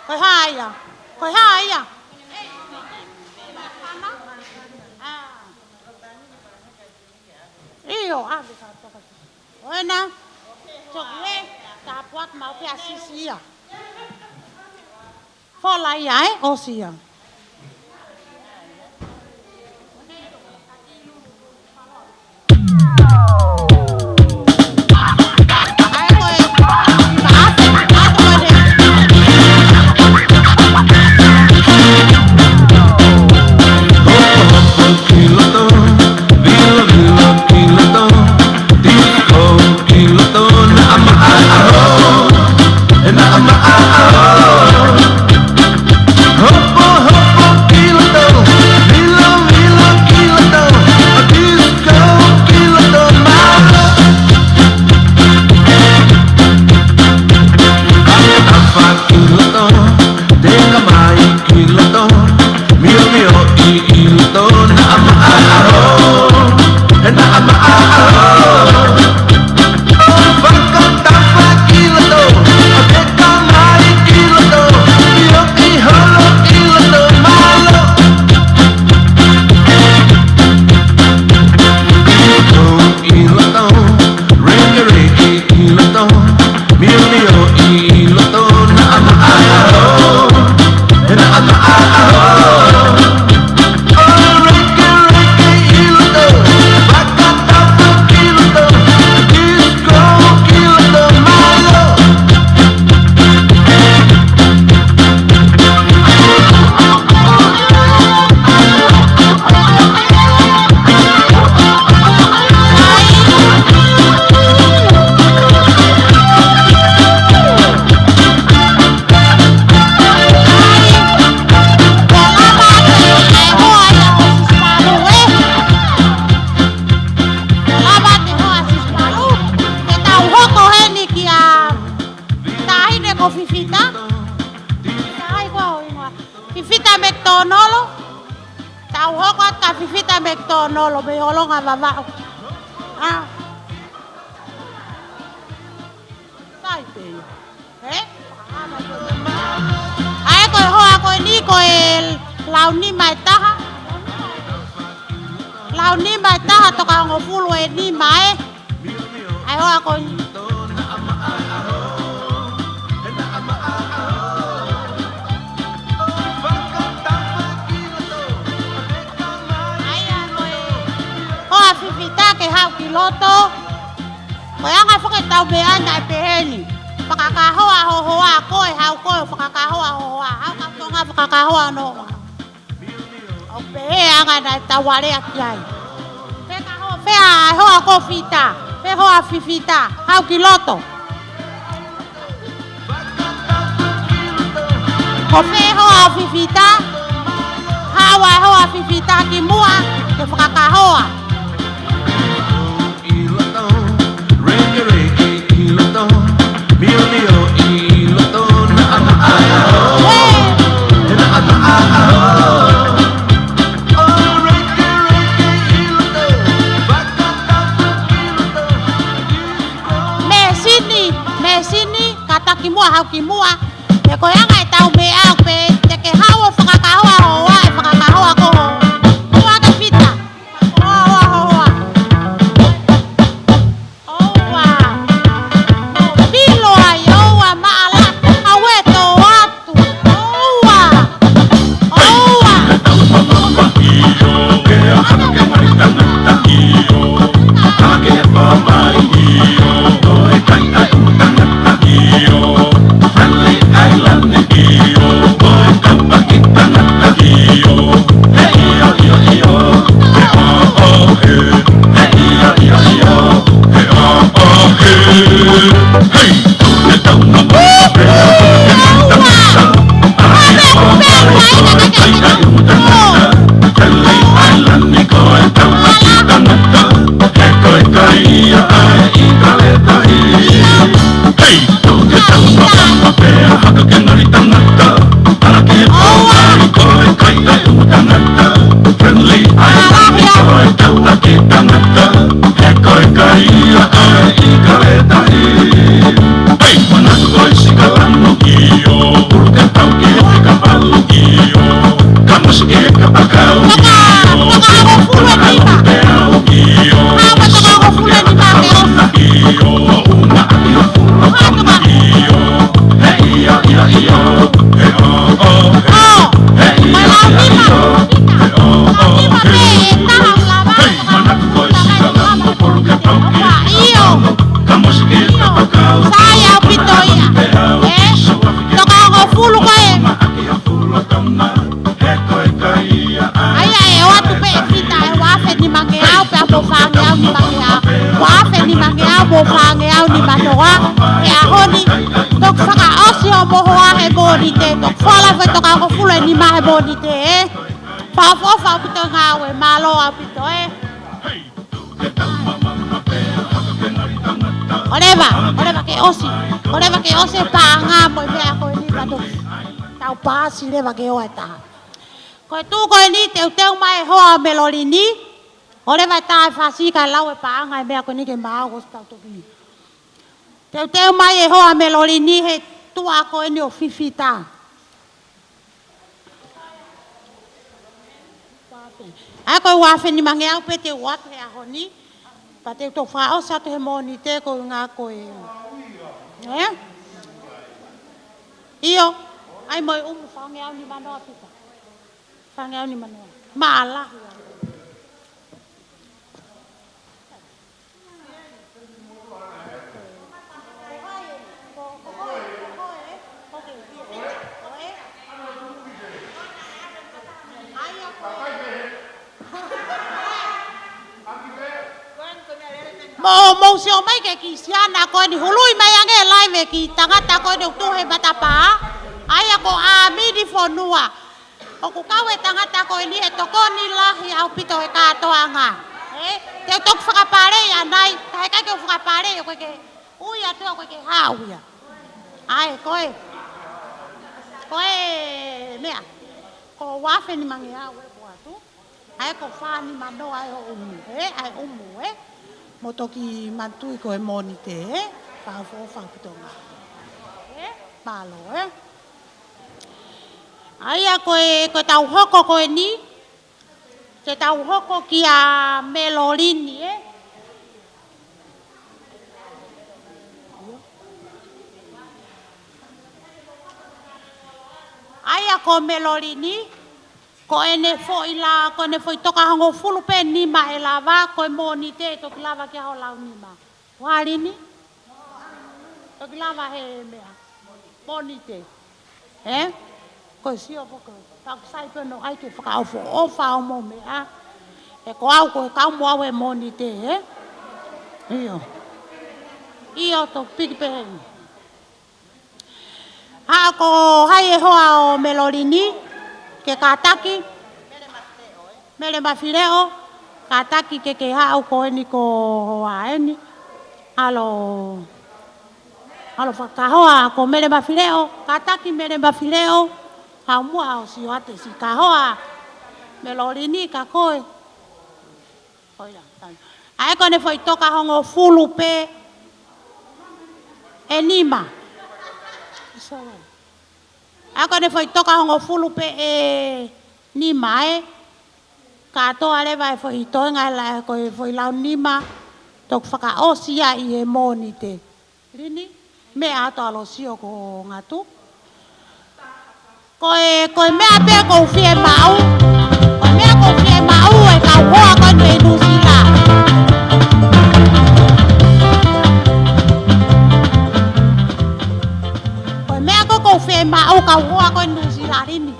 Ko e hā ia? Ko e hā ia? ʻIo, ʻave ka toka. ʻOena, toki ē, tāpuaki maʻu pē ʻa Sisi ia. Fola ia, ē, ʻosi ia. Fita mei Tonolo, mei Holonga Vavaʻu. ʻA. Sai pē ia. Ē? ʻA ē ko e hoa ko eni ko e lau nima ʻe taha. Lau nima ʻe taha toka hongofulu ʻe nima ē. ʻA e hoa ko eni. ʻA ia ko e hoa fifita ke haʻu ki loto. Ko e anga foki ʻetau meʻa naʻe pehē ni. Fakakahoa ho hoa, ko e haʻu ko e fakakahoa ho hoa. Haʻu kau Tonga fakakahoa hono hoa. ʻOku pehē anga naʻe tau alea ki ai. Fē ka ho-, fē ʻa e hoa ko fita, fē hoa fifita, haʻu ki loto. Ko fē hoa fifita, haʻu ʻa e hoa fifita ki muʻa, ke fakakahoa. Mēsini, mēsini, kātaki muʻa, haʻu ki muʻa. He ko e anga ʻetau meʻa pē, te ke haʻu ʻo fakakahoa ho hoa, ʻe fakakahoa ko ho hoa ke fita. Hoa, hoa, hoa, hoa. ʻOua. Pilo ai, ʻoua maʻala. Aue tō atu. ʻOua. ʻOua. Sai ʻaupito ia. Ē? Toka hongofulu ko ē. ʻA ia ʻe ʻoatu pē ʻe fita ʻe ua afe nimangeau pea mo fāngeau nimangeau. Ua afe nimangeau mo fāngeau nimanoa he ʻaho ni. Toki fakaʻosi hoʻomo hoa he Mōnite. Toki fola foʻi toka hongofulu ʻe nima he Mōnite, ē? Fakaʻofoʻofa ʻaupito ngāue, mālō ʻaupito, ē? ʻOleva, ʻoleva ke ʻosi. ʻOleva ke ʻosi e paʻanga mo e meʻa ko eni pea toki tau paasi leva ke ʻoua ʻe taha. Ko e tuʻu ko eni teuteu mai e hoa ʻo Melolini. ʻOleva ʻe taha e fasi kae lau e paʻanga e meʻa ko eni ke maau ʻosi tau toki. Teuteu mai e hoa ʻo Melolini he tuʻa ko eni ʻo fifita. ʻA ia ko e ua afe nimangeau pē te u ʻoatu he ʻaho ni. Pea te u toki fakaʻosi atu he Mōnite ko e ngaahi ko e. Ē? ʻIo. ʻAi mo e ʻumu fāngeau nimanoa pita. Fāngeau nimanoa. Maʻalahi. Mou, mou sio mai ki he Kisiana ko eni, hului mai ange e laive ki he tangata ko eni ʻoku tuʻu he matapā. ʻA ia ko ʻAmini Fonua. ʻOku kau e tangata ko eni he tokoni lahi ʻaupito he kātoanga. Ē? Te u toki fakapaleʻi ʻanai, ka heʻikai ke u fakapaleʻi ʻoku ʻikai ke ui atu ʻoku ʻikai ke haʻu ia. ʻA ia, ko e. Ko e meʻa. Ko e ua afe nimangeau ʻe ʻoatu. ʻA ia ko e fā nima noa ʻa e ʻumu, ē? ʻA e ʻumu, ē? Mou toki manatuʻi ko e Mōnite, ē? Fakaʻofoʻofa ʻaupito ʻa e Ngāue. Ē? Mālō, ē? ʻA ia ko e, ko ʻetau hoko ko eni, te tau hoko kia Melolini, ē? ʻA ia ko Melolini, ko ʻene foʻi la, ko ʻene foʻi toka hongofulu pē nima ʻe lava, ko e Mōnite ʻe toki lava ki ai hoʻo lau nima. Ko e hā Lini? Toki lava he meʻa. Mōnite. Ē? Ko e sio ko ē. Taku sai pē ʻoku ʻai ke fakaʻofoʻofa hoʻomou meʻa. He ko au ko e kau mo au he Mōnite, ē? ʻIo. ʻIo, toki piki pē heni. Haʻu ko hai e hoa ʻo Melolini, ke kātaki. Mele Mafileʻo, kātaki ke ke haʻu ko eni ko hoa eni. ʻAlo, ʻalo fakahoa ko Mele Mafileʻo, kātaki Mele Mafileʻo, haʻu muʻa ʻo sio atu siʻi kahoa, Melolini ka ko e. ʻA ia ko ʻene foʻi toka hongofulu pē ʻe nima. ʻA ia ko ʻene foʻi toka hongofulu pē ʻe nima ē. Kātoa leva e foʻi toenga ʻe la ko e foʻi lau nima. Toki fakaʻosi ia ʻi he Mōnite. Lini, meʻa atu ʻalu ʻo sio ko Ngatu. Ko e, ko e meʻa pē ʻoku ou fiemaʻu. Ko e meʻa ʻoku ou fiemaʻu e kau hoa ko eni mei Nuʻusila. Ko e meʻa ʻoku ou fiemaʻu kau hoa ko eni Nuʻusila Lini.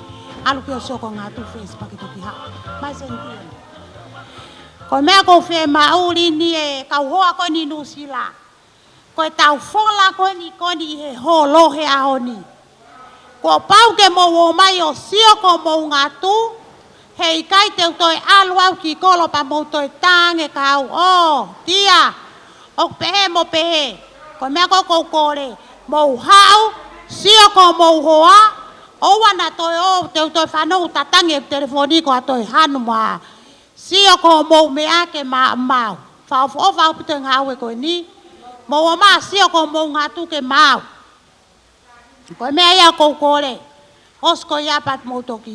ʻAlu ke ʻo sio ko Ngatu Facebook toki haʻu. Mai sentieni. Ko e meʻa ʻoku ou fiemaʻu Lini e kau hoa ko eni Nuʻusila. Ko ʻetau fola ko eni ko eni ʻi he holo he ʻaho ni. Kuo pau ke mou ō mai ʻo sio ko homou Ngatu, heʻikai te u toe ʻalu au ki kolo pea mou toe tange kau ʻo, tia, ʻoku pehē mo pehē. Ko e meʻa ko ē ʻoku ou kole, mou haʻu, sio ko homou hoa, ʻoua naʻa toe ō, te u toe fanongo ʻoku tatangi e telefoni ko ʻoku toe hanu mai. Sio ko homou meʻa ke ma-, maʻu. Fakaʻofoʻofa ʻaupito e ngāue ko eni. Mou ō mai ʻo sio ko homou Ngatu ke maʻu. Ko e meʻa ia ʻoku ou kole. ʻOsi ko ia pea te mou toki.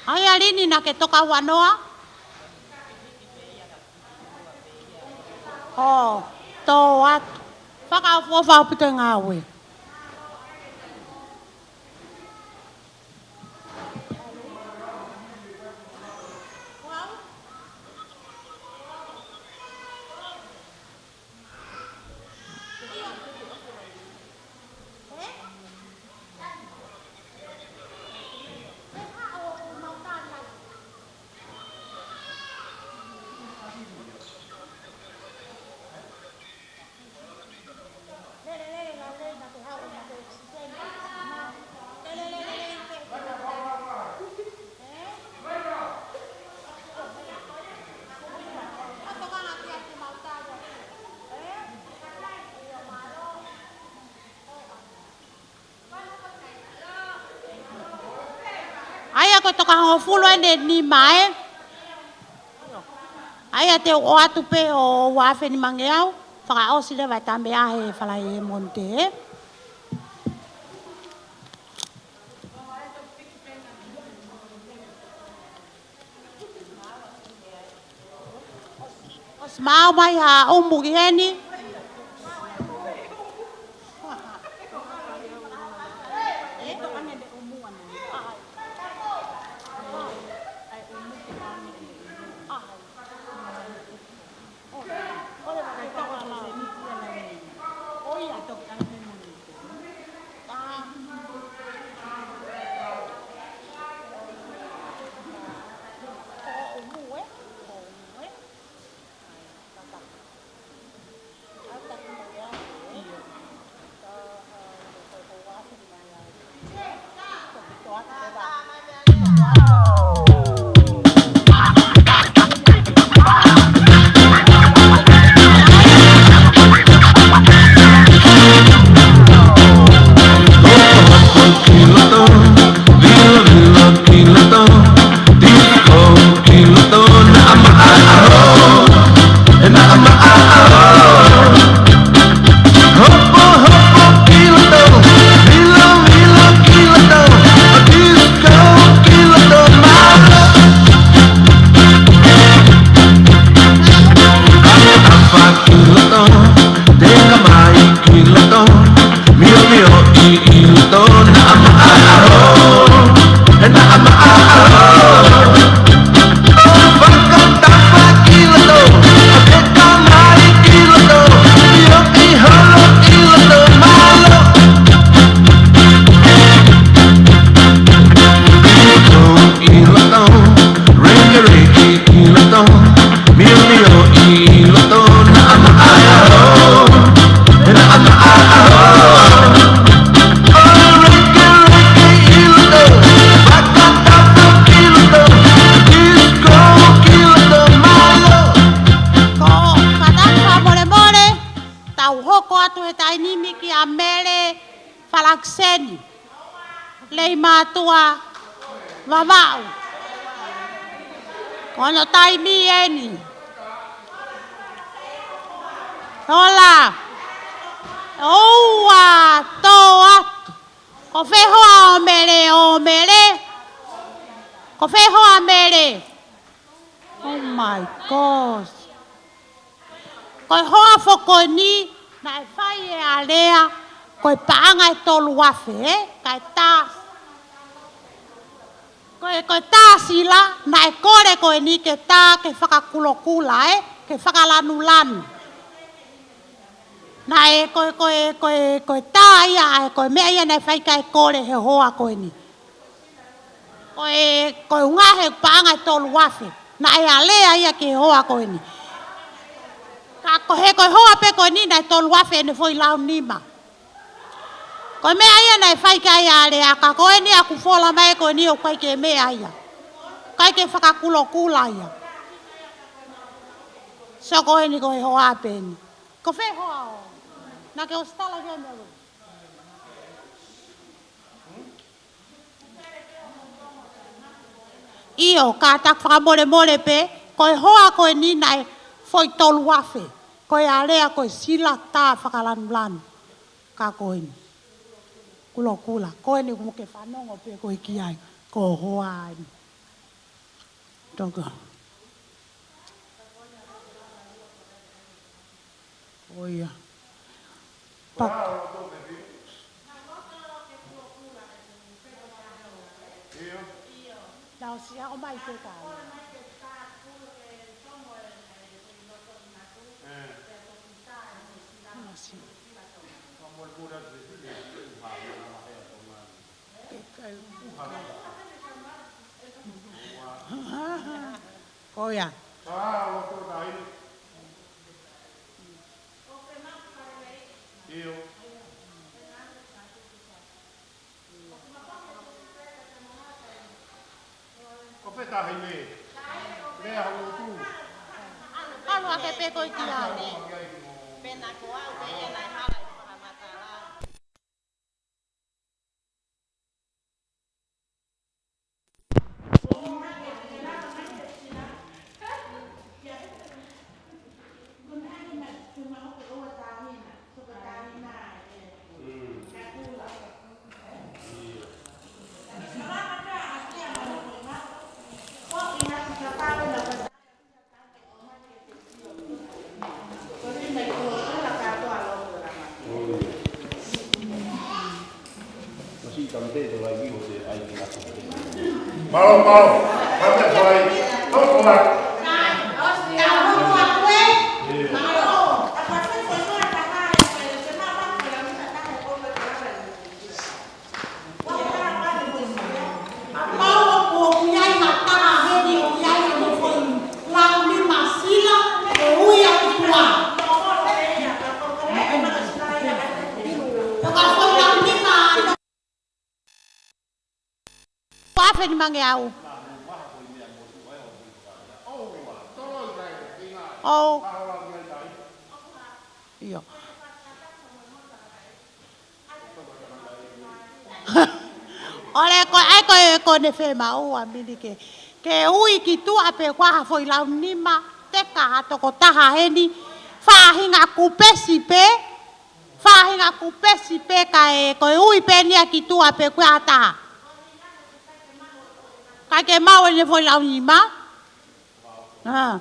ʻA ia Lini naʻa ke toka ua noa. ʻO, tō atu. Fakaʻofoʻofa ʻaupito e ngāue. ʻA ia ko e toka hongofulu eni ʻe nima ē. ʻA ia te u ʻoatu pē ʻo ua afe nimangeau, fakaʻosi leva e ta meʻa he Falaite Mōnite ē. ʻOsi maʻu mai ha ʻumu ki heni. mātuʻa Vavaʻu. Ko hono taimi eni. Hola. ʻOua, tō atu. Ko fē hoa ʻo Mele, ʻo Mele? Ko fē hoa Mele? Oh my gosh. Ko e hoa foki eni, naʻe fai e alea, ko e paʻanga ʻe tolu afe, ē? Kae tā, ko e, ko e tā sila, naʻe kole ko eni ke tā ke fakakulokula, ē? Ke fakalanulanu. Naʻe ko e, ko e, ko e, ko e tā ia, ʻa e, ko e meʻa ia naʻe fai kae kole he hoa ko eni. Ko e, ko e ʻuhinga he paʻanga ʻe tolu afe. Naʻe alea ia ki he hoa ko eni. Ka ko e, ko e hoa pē ko eni naʻe tolu afe ʻene foʻi lau nima. Ko e meʻa ia naʻe fai ki ai e alea, ka ko eni ʻoku fola mai ko eni ʻoku ʻikai ke meʻa ia. ʻIkai ke fakakulokula ia. So ko eni ko e hoa pē eni. Ko fē hoa ʻo? Naʻa ke ʻosi tala ki ai meʻa ʻoku. ʻIo, kātaki fakamolemole pē, ko e hoa ko eni naʻe foʻi tolu afe, ko e alea ko e sila tā fakalanulanu, ka ko eni. Kulokula, ko eni ʻoku mo ke fanongo pē koe ki ai, ko e hoa eni. Toka. ʻO ia. Pak. Nau sia o mai ke ka. Nau sia. Ko ia. Ko fē taha ʻi mei? Lea hau tu. ʻAlu hake pē koe ki ai. Pena ko au, pē ia naʻe hala ʻi fakamatala. Mālō, mālō. Kātaki fai. Tau kua. Afe nima ngeau. ʻOu. ʻIo. ʻOle ko e, ko e, ko ʻene fiemaʻu ʻa Mili ke, ke ui ki tuʻa pē ko ha foʻi lau nima, teka ha tokotaha heni, faʻahinga kupesi pē, faʻahinga kupesi pē kae, ko e ui pē eni ia ki tuʻa pē ko ha taha. Kae ke maʻu ʻene foʻi lau nima. ʻA.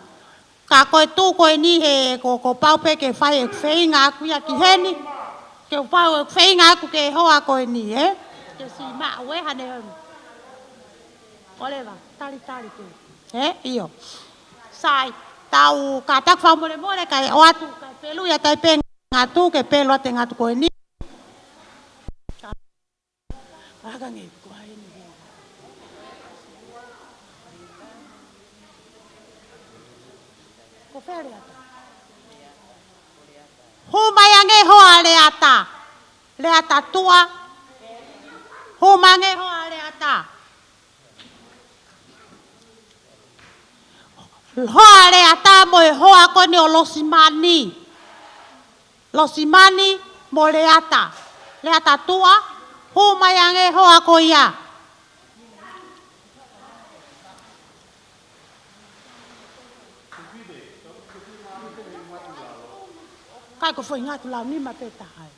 Ka ko e tuʻu ko eni he ko, ko pau pē ke fai e feinga ʻaku ia ki heni. Ke pau e feinga ʻaku ki he hoa ko eni, ē? Ke siʻi maʻu ē hane. ʻOleva, talitali pē. Ē, ʻio. Sai, tau kātaki fakamolemole kae ʻoatu, kae pelu ia tai pē ngatu, ke pelu atu e ngatu ko eni. Aka nge kua eni. Ko fē Leata? Hū mai ange hoa Leata. Leata Tua. Hū mai ange hoa Leata. Hoa Leata mo e hoa ko eni ʻo Losimani. Losimani mo Leata. Leata Tua, hū mai ange hoa ko ia. Ka ko e foʻi ngatu launima pē taha ē.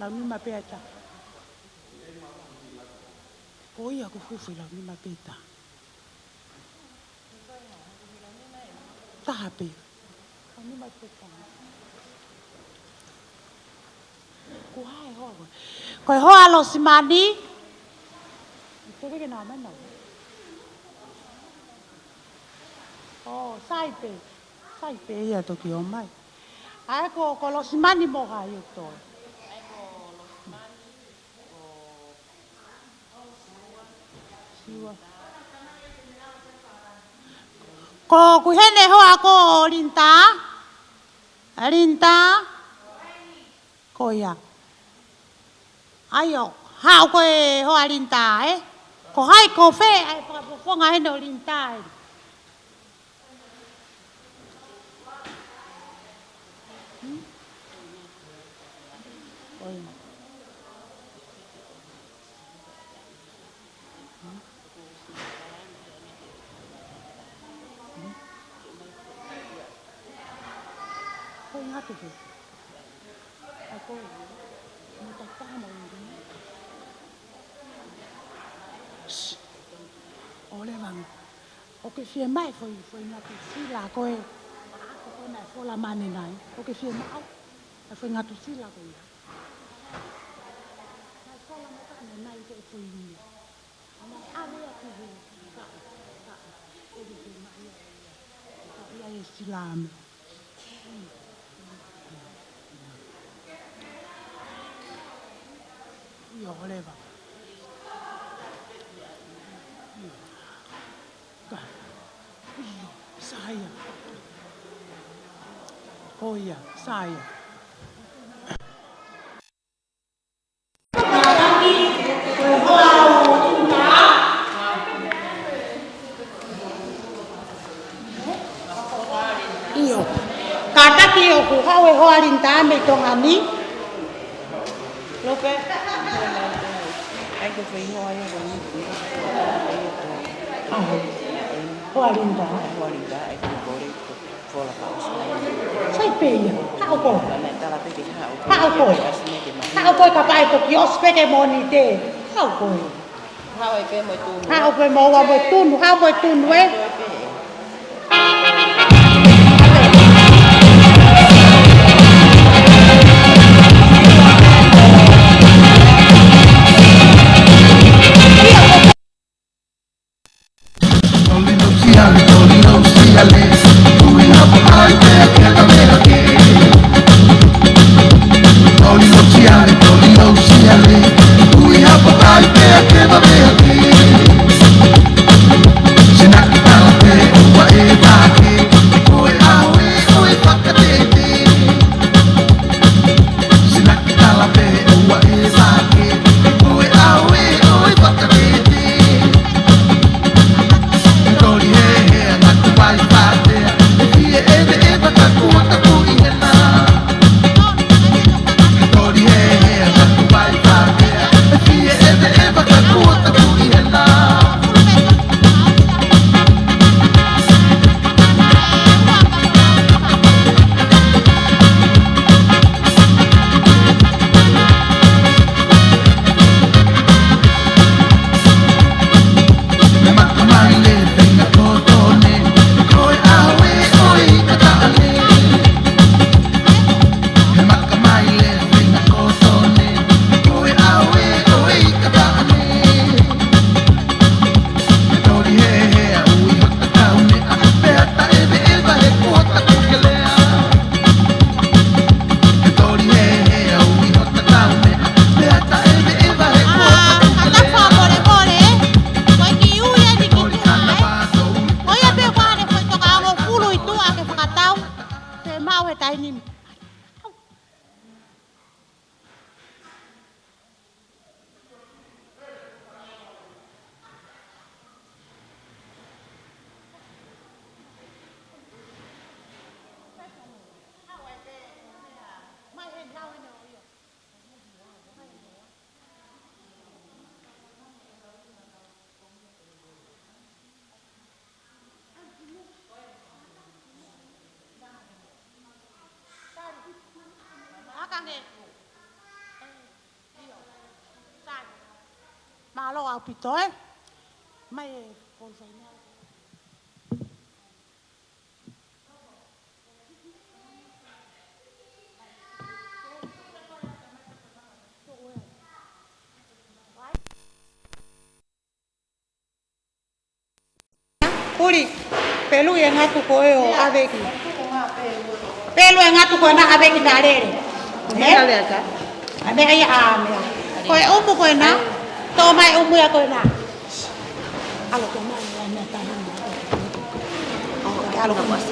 Launima pē ʻa e taha. Ko ia ko e fuʻu foʻi launima pē taha. Taha pē. Launima pē taha. Ko hai hoa ko ē? Ko e hoa ʻa Losimani. Te ke na mena. ʻŌ, sai pē. Sai pē ia toki ō mai. ʻA ē ko, ko Losimani mo hai ʻoku toe? Siua. Ko ʻoku ʻi heni e hoa ko Linda. Linda. Ko ia. ʻAi ʻo haʻu ko e hoa Linda, ē? Ko hai ko fē, ʻa e fakafofonga heni ʻo Linda, ē? Hmm? Ko ia. Ko e ngatu pē. ʻA ko e. Mo ta taha mo ingi. ʻŌleva. ʻOku ke fiemaʻu foʻi, foʻi ngatu sila ko ē. ʻA ko ko na e fola mane nai. ʻOku ke fiemaʻu. ʻA e foʻi ngatu sila ko ia. Na e fola mane nai ko e foʻi ingi. ʻIo, ʻōleva. ʻIo. Ka. ʻIo, sai ia. Ko ia, sai ia. ʻIo. Kātaki ʻoku haʻu e hoa Linda mei Tonga ni. Lope. ʻAi ke fai hoa ia ko ni. Hoa Linda. Hoa Linda, ʻai ke kole. Sai pē ia. Haʻu koe. Haʻu koe. Haʻu koe kapau ʻe toki ʻosi pē ke Mōnite. Haʻu koe. Haʻu pē mo e tunu. Haʻu mo e tunu, ē. ʻaupito, ē? Mai e qualify mai. Kuli, pelu e ngatu ko ē ʻo ʻave ki. Pelu e ngatu ko ena ʻave ki Talele. Ē? Talele aka. ʻA meʻa ia ʻa meʻa. Ko e ʻumu ko ena. Tō mai ʻumu ia ko ena. ʻAlu tō mai ia meʻa tahi. ʻAlu tō mai.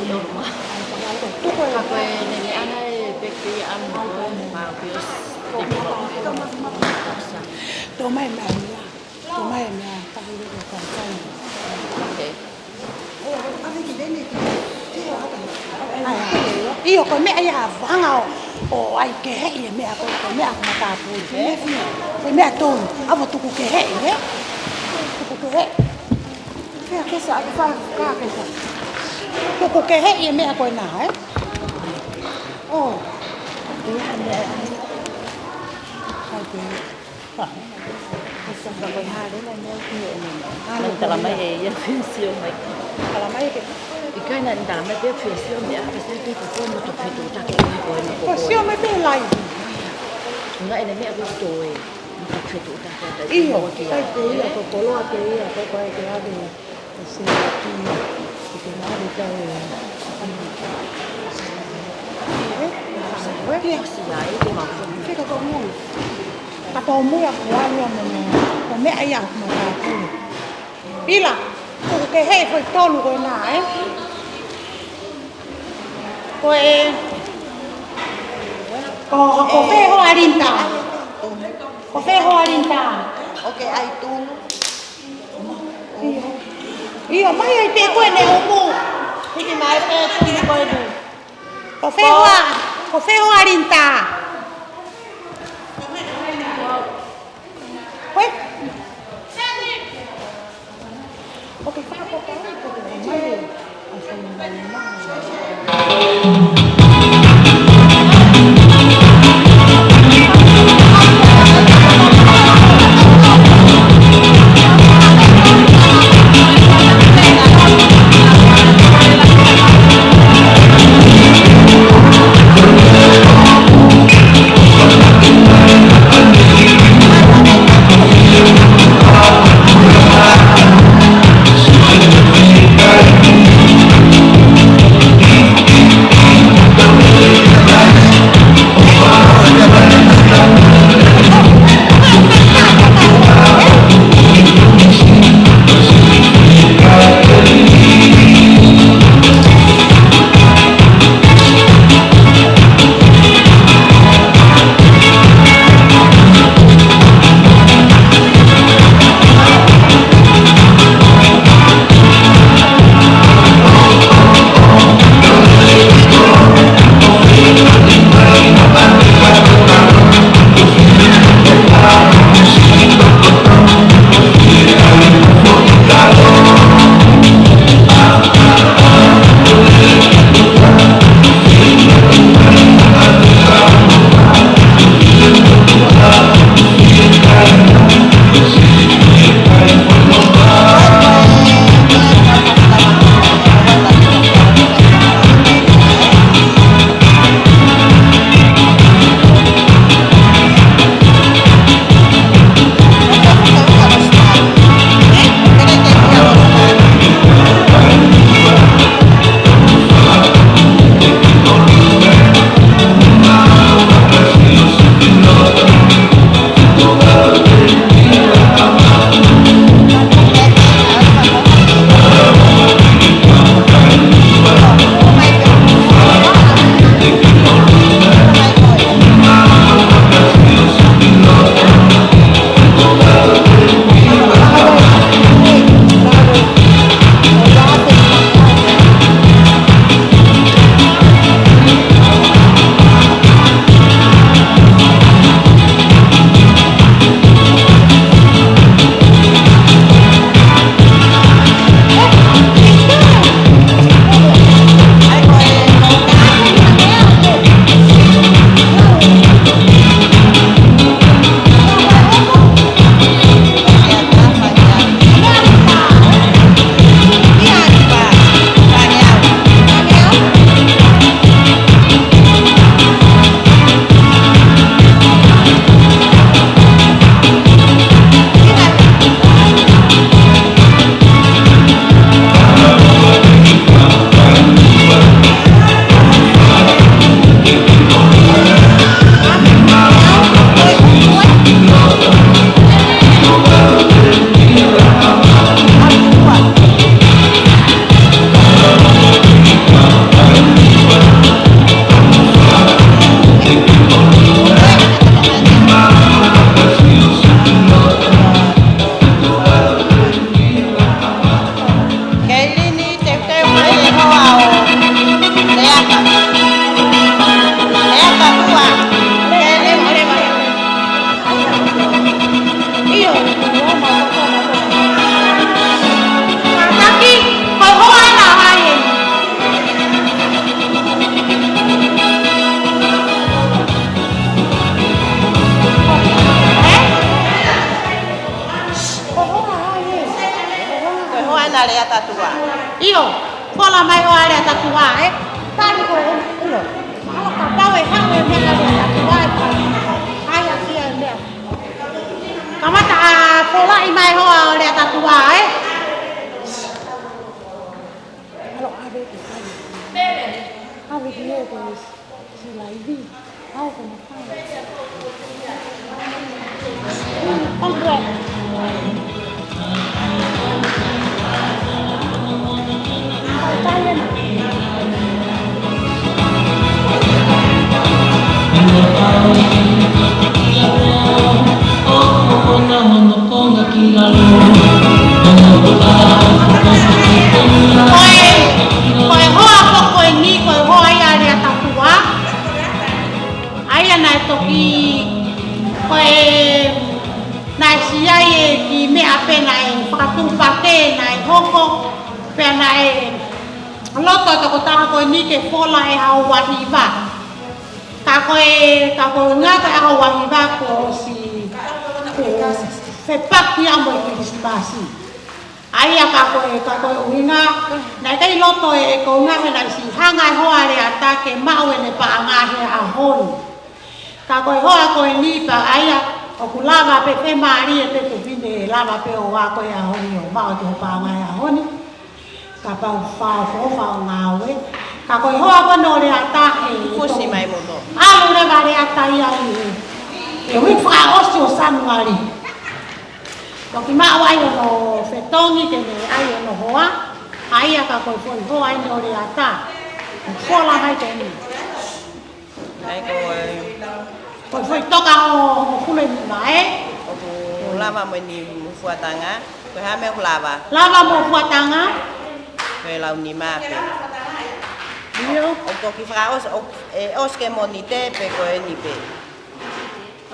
Tuku e. Ka ko e nene ana e peki ia ʻalu ko e mau pios. Tō mai mai ia. Tō mai e meʻa, tahi lele ka kai. Okay. ʻAi, ʻio, ko e meʻa ia ʻa vanga ʻo, ʻo ʻai keheʻi e meʻa ko, ko e meʻa ko matāpule. Ko e meʻa tonu, ʻa vo tuku keheʻi, ē? Tuku keheʻi. Pea ke sa, ke sa, ka ke sa. Tuku keheʻi e meʻa ko ena, ē? ʻO. ʻAi, pē. Mai tala mai ʻe ia fia sio mai. Tala mai ke. ʻIkai naʻa ne tala mai pē fia sio mai, ʻa ka sai pē ko ko mo to fetuʻutaki ko ko na ko ko. Sio mai pē live. Nga ʻene meʻa ko toe. Mo to fetuʻutaki. ʻIo, kai pē ia ko koloa pē ia ko ko ai ke ave. Ka tau mui aku ai ia mo ne, ko e meʻa ia ʻoku matāpule. Pila, tuku keheʻi foʻi tolu ko ena, ē? Ko e, ko, ko fē hoa Linda? Ko fē hoa Linda? ʻOku ʻai tunu. ʻIo. ʻIo, mai ai pē ko ʻene ʻumu. Hiki mai pē tunu ko ē. Ko fē hoa, ko fē hoa Linda? Ko ē? ʻOku fakapotoʻi ko e mai. ʻIo, fola mai hoa Lea Tatua, ē? Tali ko e ʻilo. Mahalo kapau ʻe haʻu e meʻa Lea Tatua, ʻe fai. Ai, ʻa ia e meʻa. Kamata ʻa folaʻi mai hoa Lea Tatua, ē? Alo, ave ki ai. Ave ki ai, ko e si laivi. Au ko e makai. Ongwe. Au tai ena. Ko e, ko e hoa ko eni, ko e hoa ia Lea Tatua. ʻA ia naʻe toki, ko e, naʻe siʻi ai e kiʻi meʻa pē naʻe fakatuʻupakē naʻe hoko, pea naʻe loto e tokotaha ko eni ke fola e ʻaho uahiva. Ka ko e, ka ko e ngata e ʻaho uahiva kuo ʻosi, kuo fepaki ia mo e Kilisimasi. ʻA ia ka ko e, ka ko e ʻuhinga, naʻe ʻikai loto e, e kounga he naʻe siʻi hanga e hoa Leata ke maʻu ʻene paʻanga he ʻaho ni. Ka ko e hoa ko eni pea ʻa ia, ʻoku lava pē, fiemālie pē fefine, lava pē ʻo ako he ʻaho ni ʻo maʻu atu hoʻo paʻanga he ʻaho ni. Kapau ʻe fai hoʻo ngāue. Ka ko e hoa ko eni ʻo Leata ē, Fusi mai moto. ʻAlu leva Leata ia ʻi he, ʻi he uike fakaʻosi ʻo Sānuali. Toki maʻu ai hono fetongi ke ne ʻai hono hoa, ʻa ia ka ko e foʻi hoa eni ʻo Leata. Fola mai ko eni. ʻAi ko e. Ko e foʻi toka ʻo, ʻo Fulenima, ē? ʻOku lava mo eni mo Fuatanga. Ko e hā e meʻa ʻoku lava? Lava mo Fuatanga. Ko e lau nima pē. ʻIo. ʻOku toki fakaʻosi, ʻo, ʻe ʻosi ke Mōnite pe ko eni pē.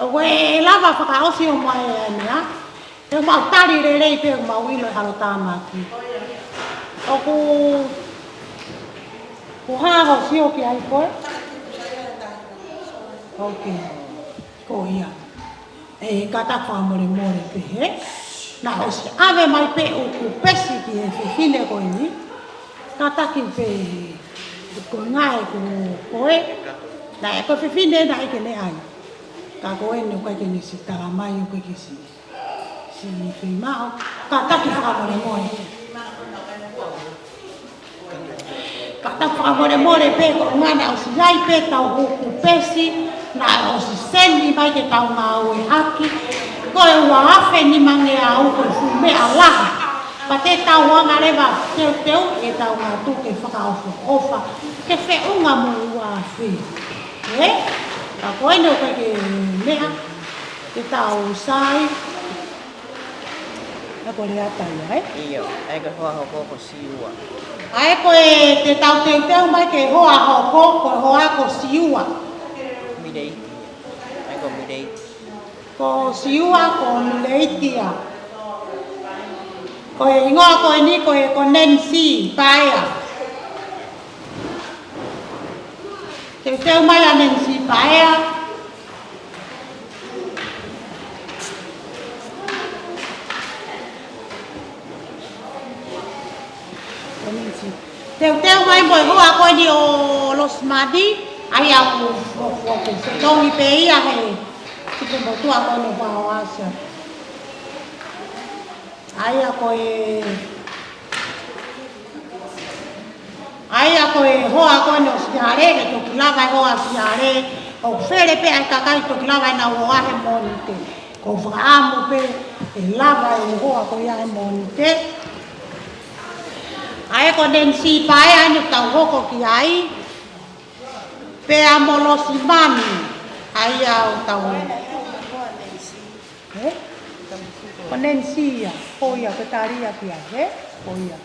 ʻOku ʻe lava fakaʻosi ʻo mai e meʻa. ʻE mau tali lelei pē mau ʻilo e halotāmaki. ʻOku, ko e hā hoʻo sio ki ai koe? Ok. Ko ia. ʻE, kātaki fakamolemole pē, hē? Naʻe ʻosi ʻave mai pē ʻoku pesi ki he fefine ko eni. Kātaki pē ko e ngaahi ko koe. Naʻe ko e fefine naʻe ʻikai ke ne ʻai. Ka ko eni ʻoku ʻikai ke ne siʻi tala mai ʻoku ʻikai ke siʻi. Siʻi fiemaʻu. Kātaki fakamolemole. Kātaki fakamolemole pē ko e ʻuhinga naʻe ʻosi ʻi ai pē ʻetau houku pesi, naʻe ʻosi seni mai ke tau ngāueʻaki. Ko e ua afe nimangeau ko e fuʻu meʻa lahi. Pea te tau hanga leva teuteu ʻetau ngāue ke fakaʻofoʻofa. Ke feʻunga mo e ua afe. Ē? Ka ko eni ʻoku ʻikai ke meʻa. Ke tau sai. ʻA ko Leata ia, ē? ʻIo, ʻa ia ko e hoa hoko ko Siua. ʻA ia ko e te tau teuteu mai ki he hoa hoko, ko e hoa ko Siua. Mileiti. ʻA ia ko Mileiti. Ko Siua, ko Mileiti ia. Ko e hingoa ko eni, ko e ko Nancy Paea. Teuteu mai ʻa Nancy Paea. Teuteu mai mo e hoa ko eni ʻo Losimani, ʻa ia ʻoku, ʻoku, ʻoku fetongi pē ia he Sipe Motuʻa ko eni ʻo Fakahoasia. ʻA ia ko e, ʻa ia ko e hoa ko eni ʻo Siale, ʻe toki lava e hoa Siale, ʻoku fele pē ʻa e kakai toki lava ʻenau hoa he Mōnite. ʻOku ou fakaʻamu pē ʻe lava e hoa ko ia he Mōnite. ʻA ia ko Nancy Paea eni ʻoku tau hoko ki ai, pea mo Losimani, ʻa ia ʻoku tau. Ē? Ko Nancy ia, ko ia, ko e tali ia ki ai, ē? Ko ia.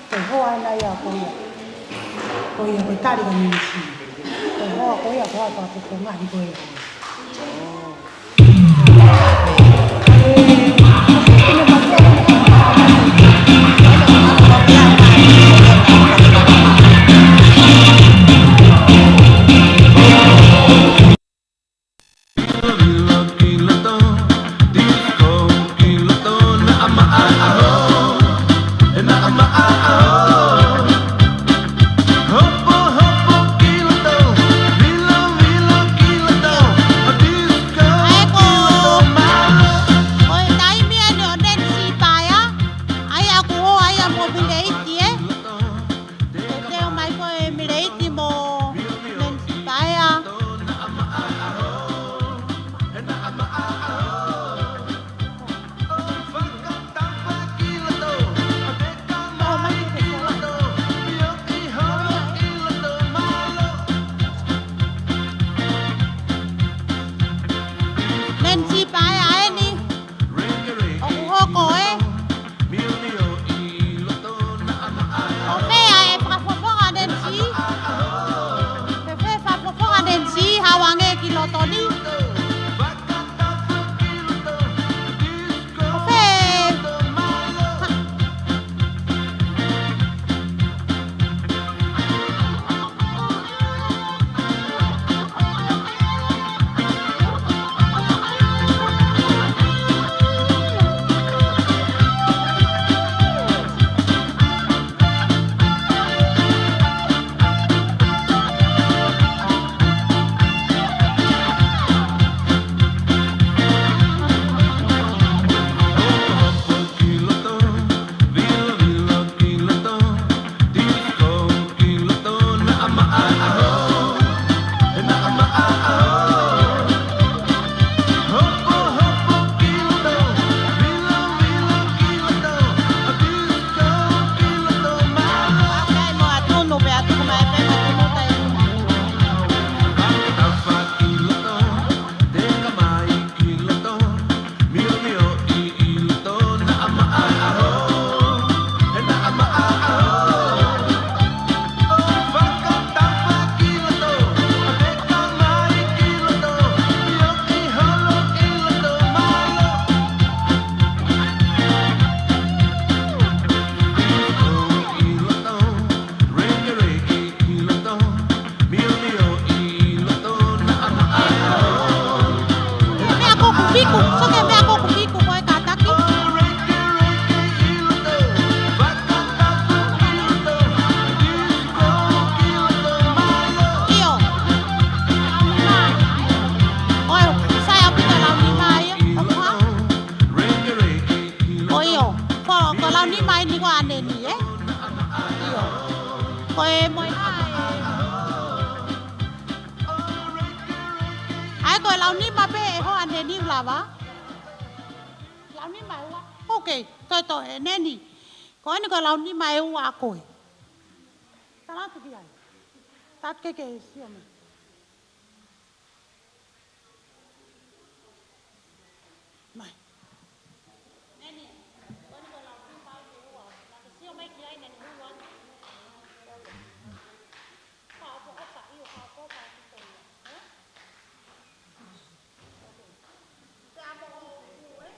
Ko e hoa ena ia, ko ia. Ko ia, ko e tali ko Nancy. Ko e hoa, ko ia, ko e hoa, ko e hoa, ko e hoa. Ko e mo e ʻai. ʻAi ko e lau nima pē ʻe hoa Neni, u lava. Lau nima ʻe ua. Ok, toe toe, Neni. Ko eni ko e lau nima ʻe ua ʻa koe. Tala atu ki ai. Tatu ke ke sio mai. Mai. Neni, ko eni ko e lau nima ʻe ua. Naʻa ke sio mai ki ai, Neni, ua. Ka ʻopo ʻopa, io, ka ʻopo ʻopa ki toi. Ē? Ok. Te amo o u, ē?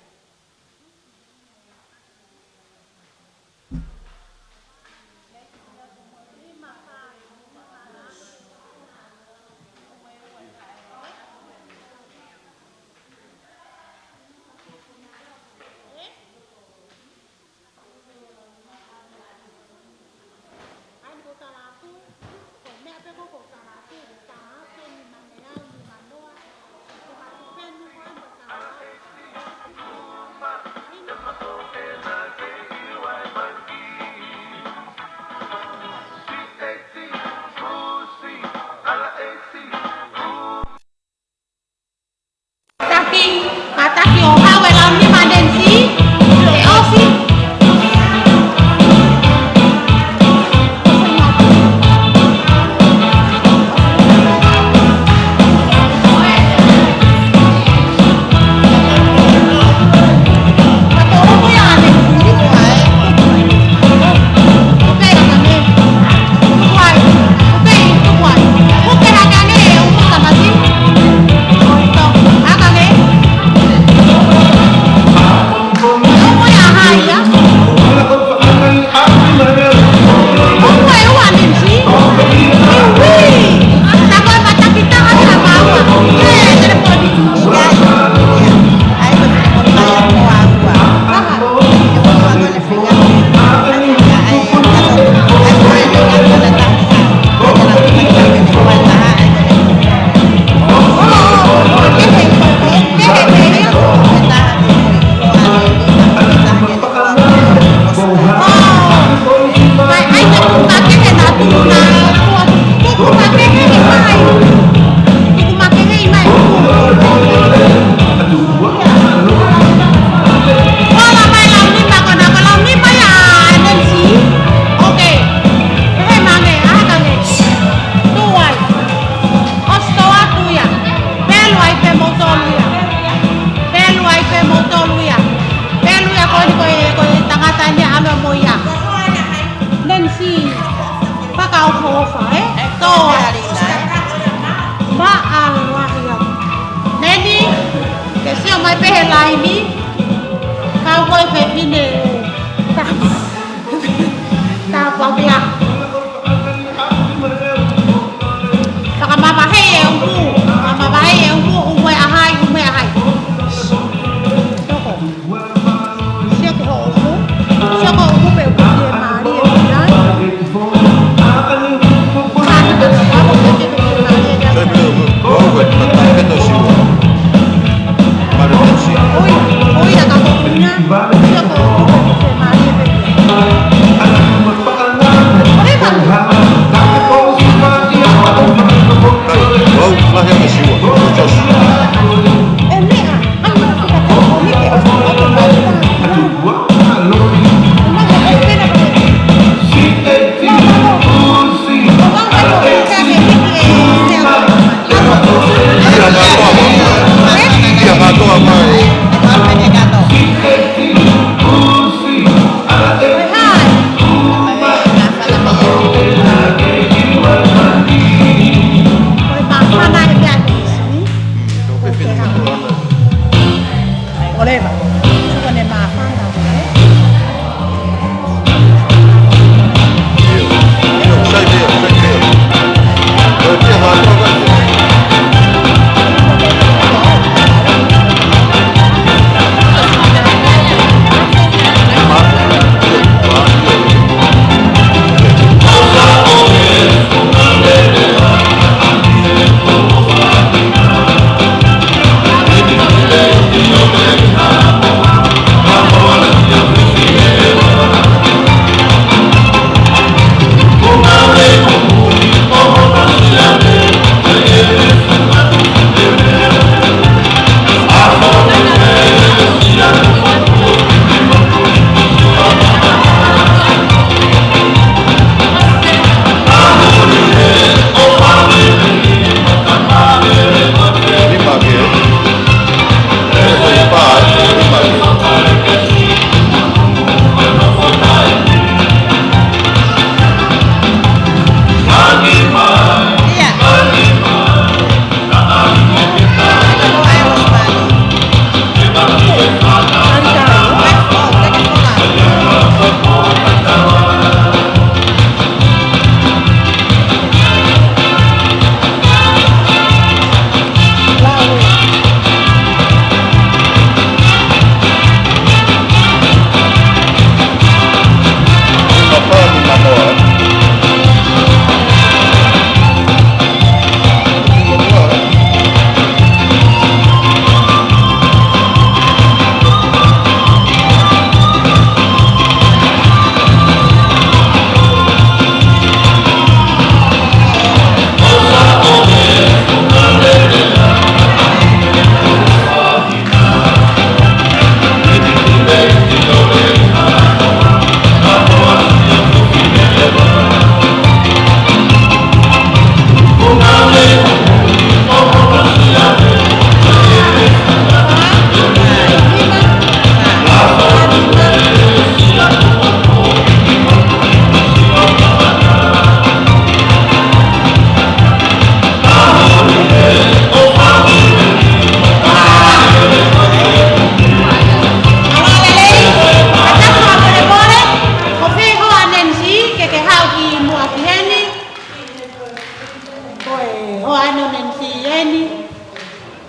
ʻO ʻai ʻo Nancy eni.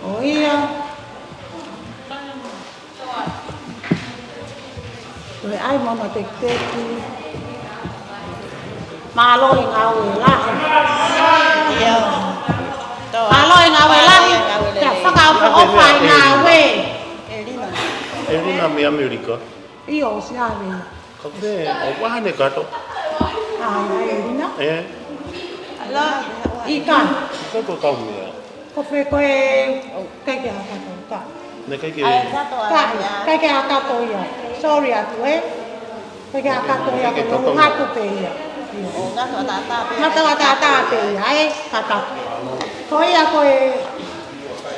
ʻOia. Ko e ʻai mono tekiteki. Mālō e ngāue lahi. ʻIo. Mālō e ngāue lahi. Mālō e ngāue lahi. Kia fakaʻofoʻofa e ngāue. Elina. Elina mei ʻAmelika. ʻIo, ʻosi ʻave. Ka ko fē, ʻoku ʻalu ʻene kato? ʻAi, ʻai, Elina. ʻE? ʻIkai. ʻIkai ko e kau meʻa. Ko fē ko e, ʻikai ke ʻi ai ha kato, ka. Naʻe ʻikai ke. ʻIkai, ʻikai ke ʻi ai ha kato ia. Sorry atu, ē. ʻIkai ke ʻi ai ha kato ia, ko e ngatu pē ia. ʻIo. Ngatu ʻataʻatā pē ia, ē, kato. Ko ia ko e,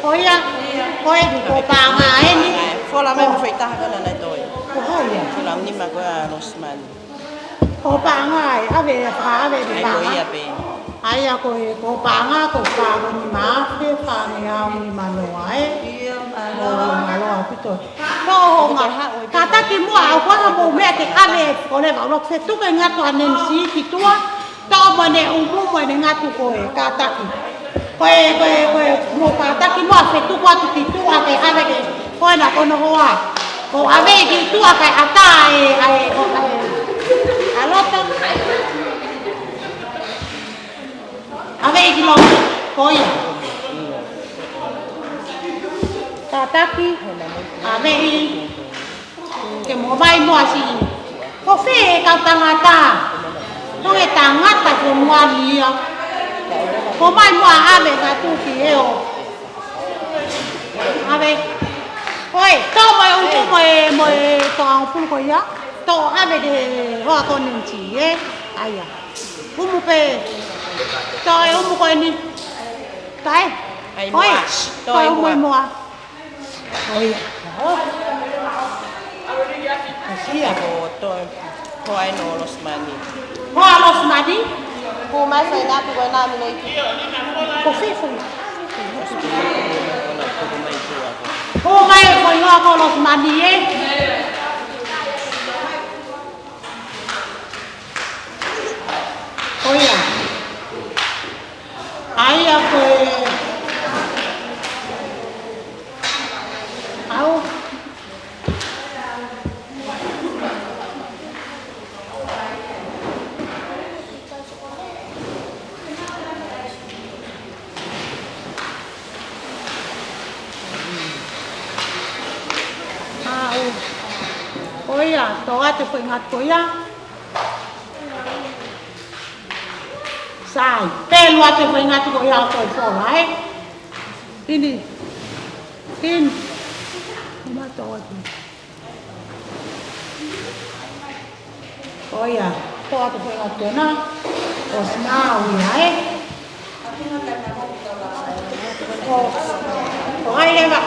ko ia, ko e, ko e paʻanga eni. Fola mai mo foʻi taha ko ena naʻe toe. Ko hai ia? Fola nima ko ē ʻa Losimani. Ko e paʻanga ē, ʻave, ʻave ʻi he paʻanga. Ko ia pē. ʻA ia ko e, ko e paʻanga, ko e fā nima afe, fā nima nima noa ē. ʻIo, mālō. Mālō ʻaupito. Ko hoʻo ngaahi kātaki muʻa, ʻoku ʻi ai haʻamou meʻa ke ʻave, ko e leva, ʻoku fetuku e ngatu ʻa Nancy ki tuʻa, toʻo mo ʻene ʻumu mo ʻene ngatu ko e kātaki. Ko e, ko e, ko e, mo kātaki muʻa fetuku atu ki tuʻa ke ʻave ke, ko ena ko hono hoa. Ko e ʻave ki tuʻa kae ʻatā e, ʻa e, ko e, ʻa e, ʻa loto. ʻAve ki loto, ko ia. Kātaki, ʻave ke mo vai mo asi. Ko fē kau tangata. Ko e tangata ko muani ia. Ko mai mo ʻave ka tuki eo. ʻAve. Oi, tō mai utu mo e, mo e tō au pulu ko ia. Tō ʻave ke hoa konenti, ē? ʻAia. ʻUmu pē. Tō e ʻumu ko eni. Tae. Ai, ʻoi. Moa. Tō e ʻumu ʻi moa. ʻOi. Kasia. Ko tō e hoa ʻeni ʻo Losimani. Hoa Losimani? Ko mai fai ngatu ko e nā mino i. Ko fē fai. Ko mai fai hoa ko Losimani, ē? ʻOia. ʻAia ko e. ʻAu. ʻAu. ʻOia, tō atu ko e ngatu ko ia. Sai, pelu atu ko e ngatu ko ia ko e fola, ē? Tini. Tini. Uma tō atu. ʻOia, tō atu ko e ngatu ko ena. ʻOsi nau ia, ē? ʻO, ʻo ai leva.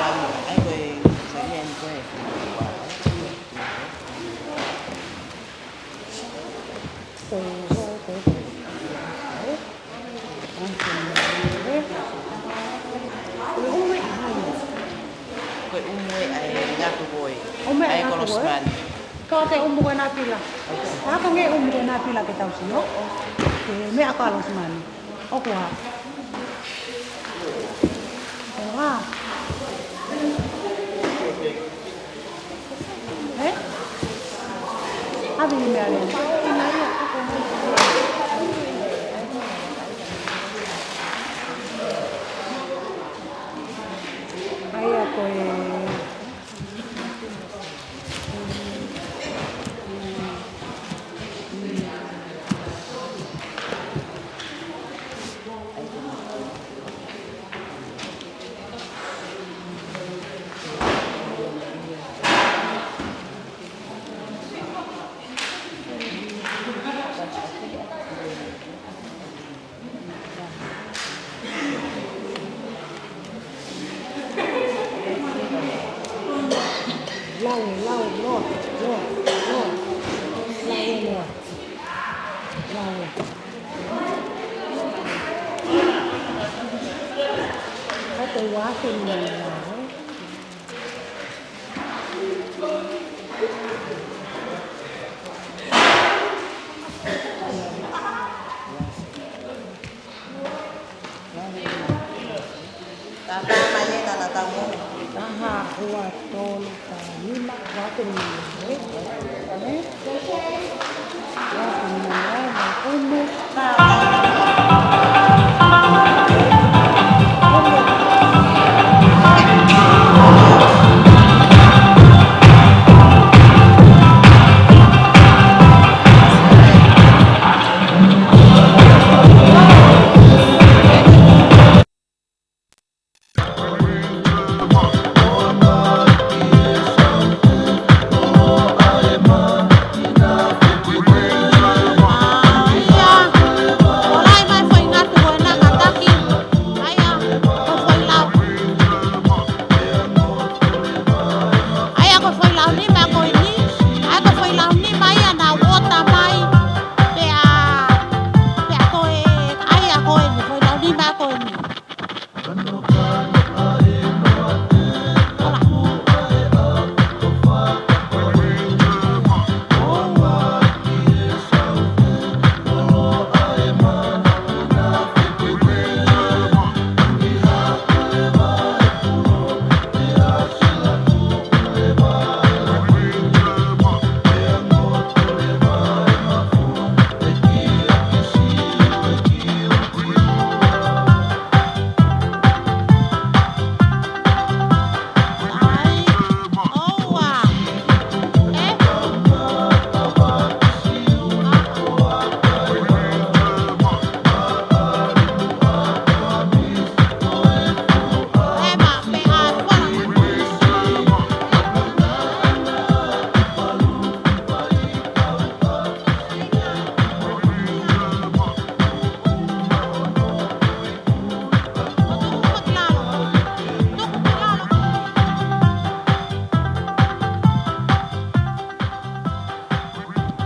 Ko e ʻumu ē ʻa e ngatu ko ē. ʻUmu ē ʻa e ngatu ko ē. Ko te ʻumu ko ena pila. ʻA ko nge ʻumu ko ena pila ke tau sio. Ke meʻa ko Losimani. ʻOku ʻa. ʻOku ʻa. Ē? ʻAve ʻi meʻa lea. ʻAia ko e. Lau, lau, loa, loa, loa. Lau, loa. Lau. Ka te ua ke nai lau, ē? Taha, ua, tolu, taha, nima, ua, te nima, ē? Ē? Ua, te nima, ē? Ua, te nima. ʻA ia ko e foʻi launima ko eni, ʻa ia ko e foʻi launima ia naʻa ku ʻota mai, pea, pea ko e, ʻa ia ko eni, foʻi launima ko eni.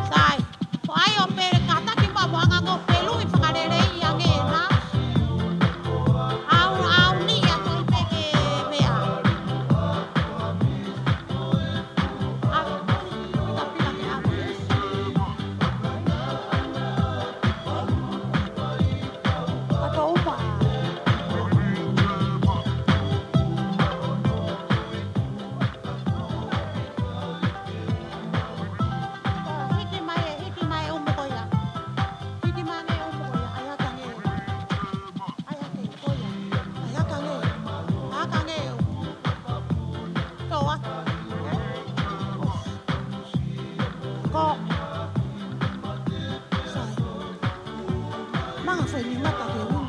Sai, ko ai ʻo pele kātaki maʻu anga ko Pelu ʻi fakalelei ange na. Au, au ni a toi peke mea. Hiki mai, hiki mai ʻumu ko ia. Hiki mai ange ʻumu ko ia. ʻAi hake ange. ʻAi hake ko ia. ʻAi hake ange. ʻAi hake ange. Toa. Ko. Sai. Manga fai ni mata ke ui.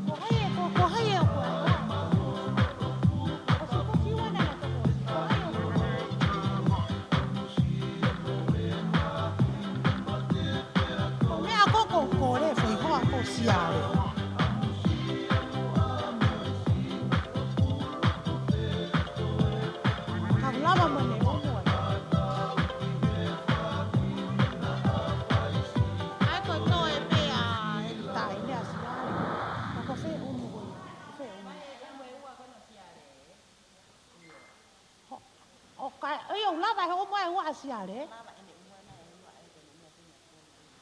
Ko hai e, ko, ko hai e o ko. Ko si ko ki wana na ko ko. Ko hai e o ko. Ko meʻa ko ko ko le fai hoa ko siale. Ka lava mo ne o mo. Ai ko to e pea e tai ne a siale. Ka ko fe o mo ko. Ko fe o mo. ʻO ka, ʻio, lava he ʻumu e ua ʻa siale.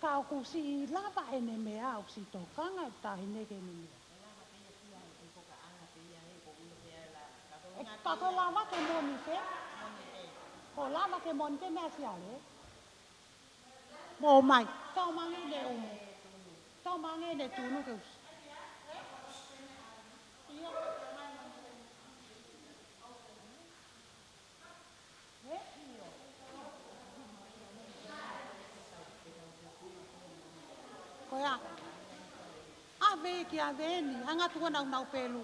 Ka ʻoku siʻi lava ʻene meʻa, ʻoku siʻi tokanga e taʻahine ki heʻene meʻa. ʻE, ka ko lava ke moni pē. Ko lava ke moni pē meʻa siale. Mo mai. Tau mange ne ʻumu. Tau mange ne tunu ke usi. Ko ia. ʻAve ki ʻave ni, hanga tuku nau nau Pelu.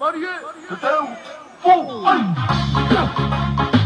Ari e, te teu, pō, ai.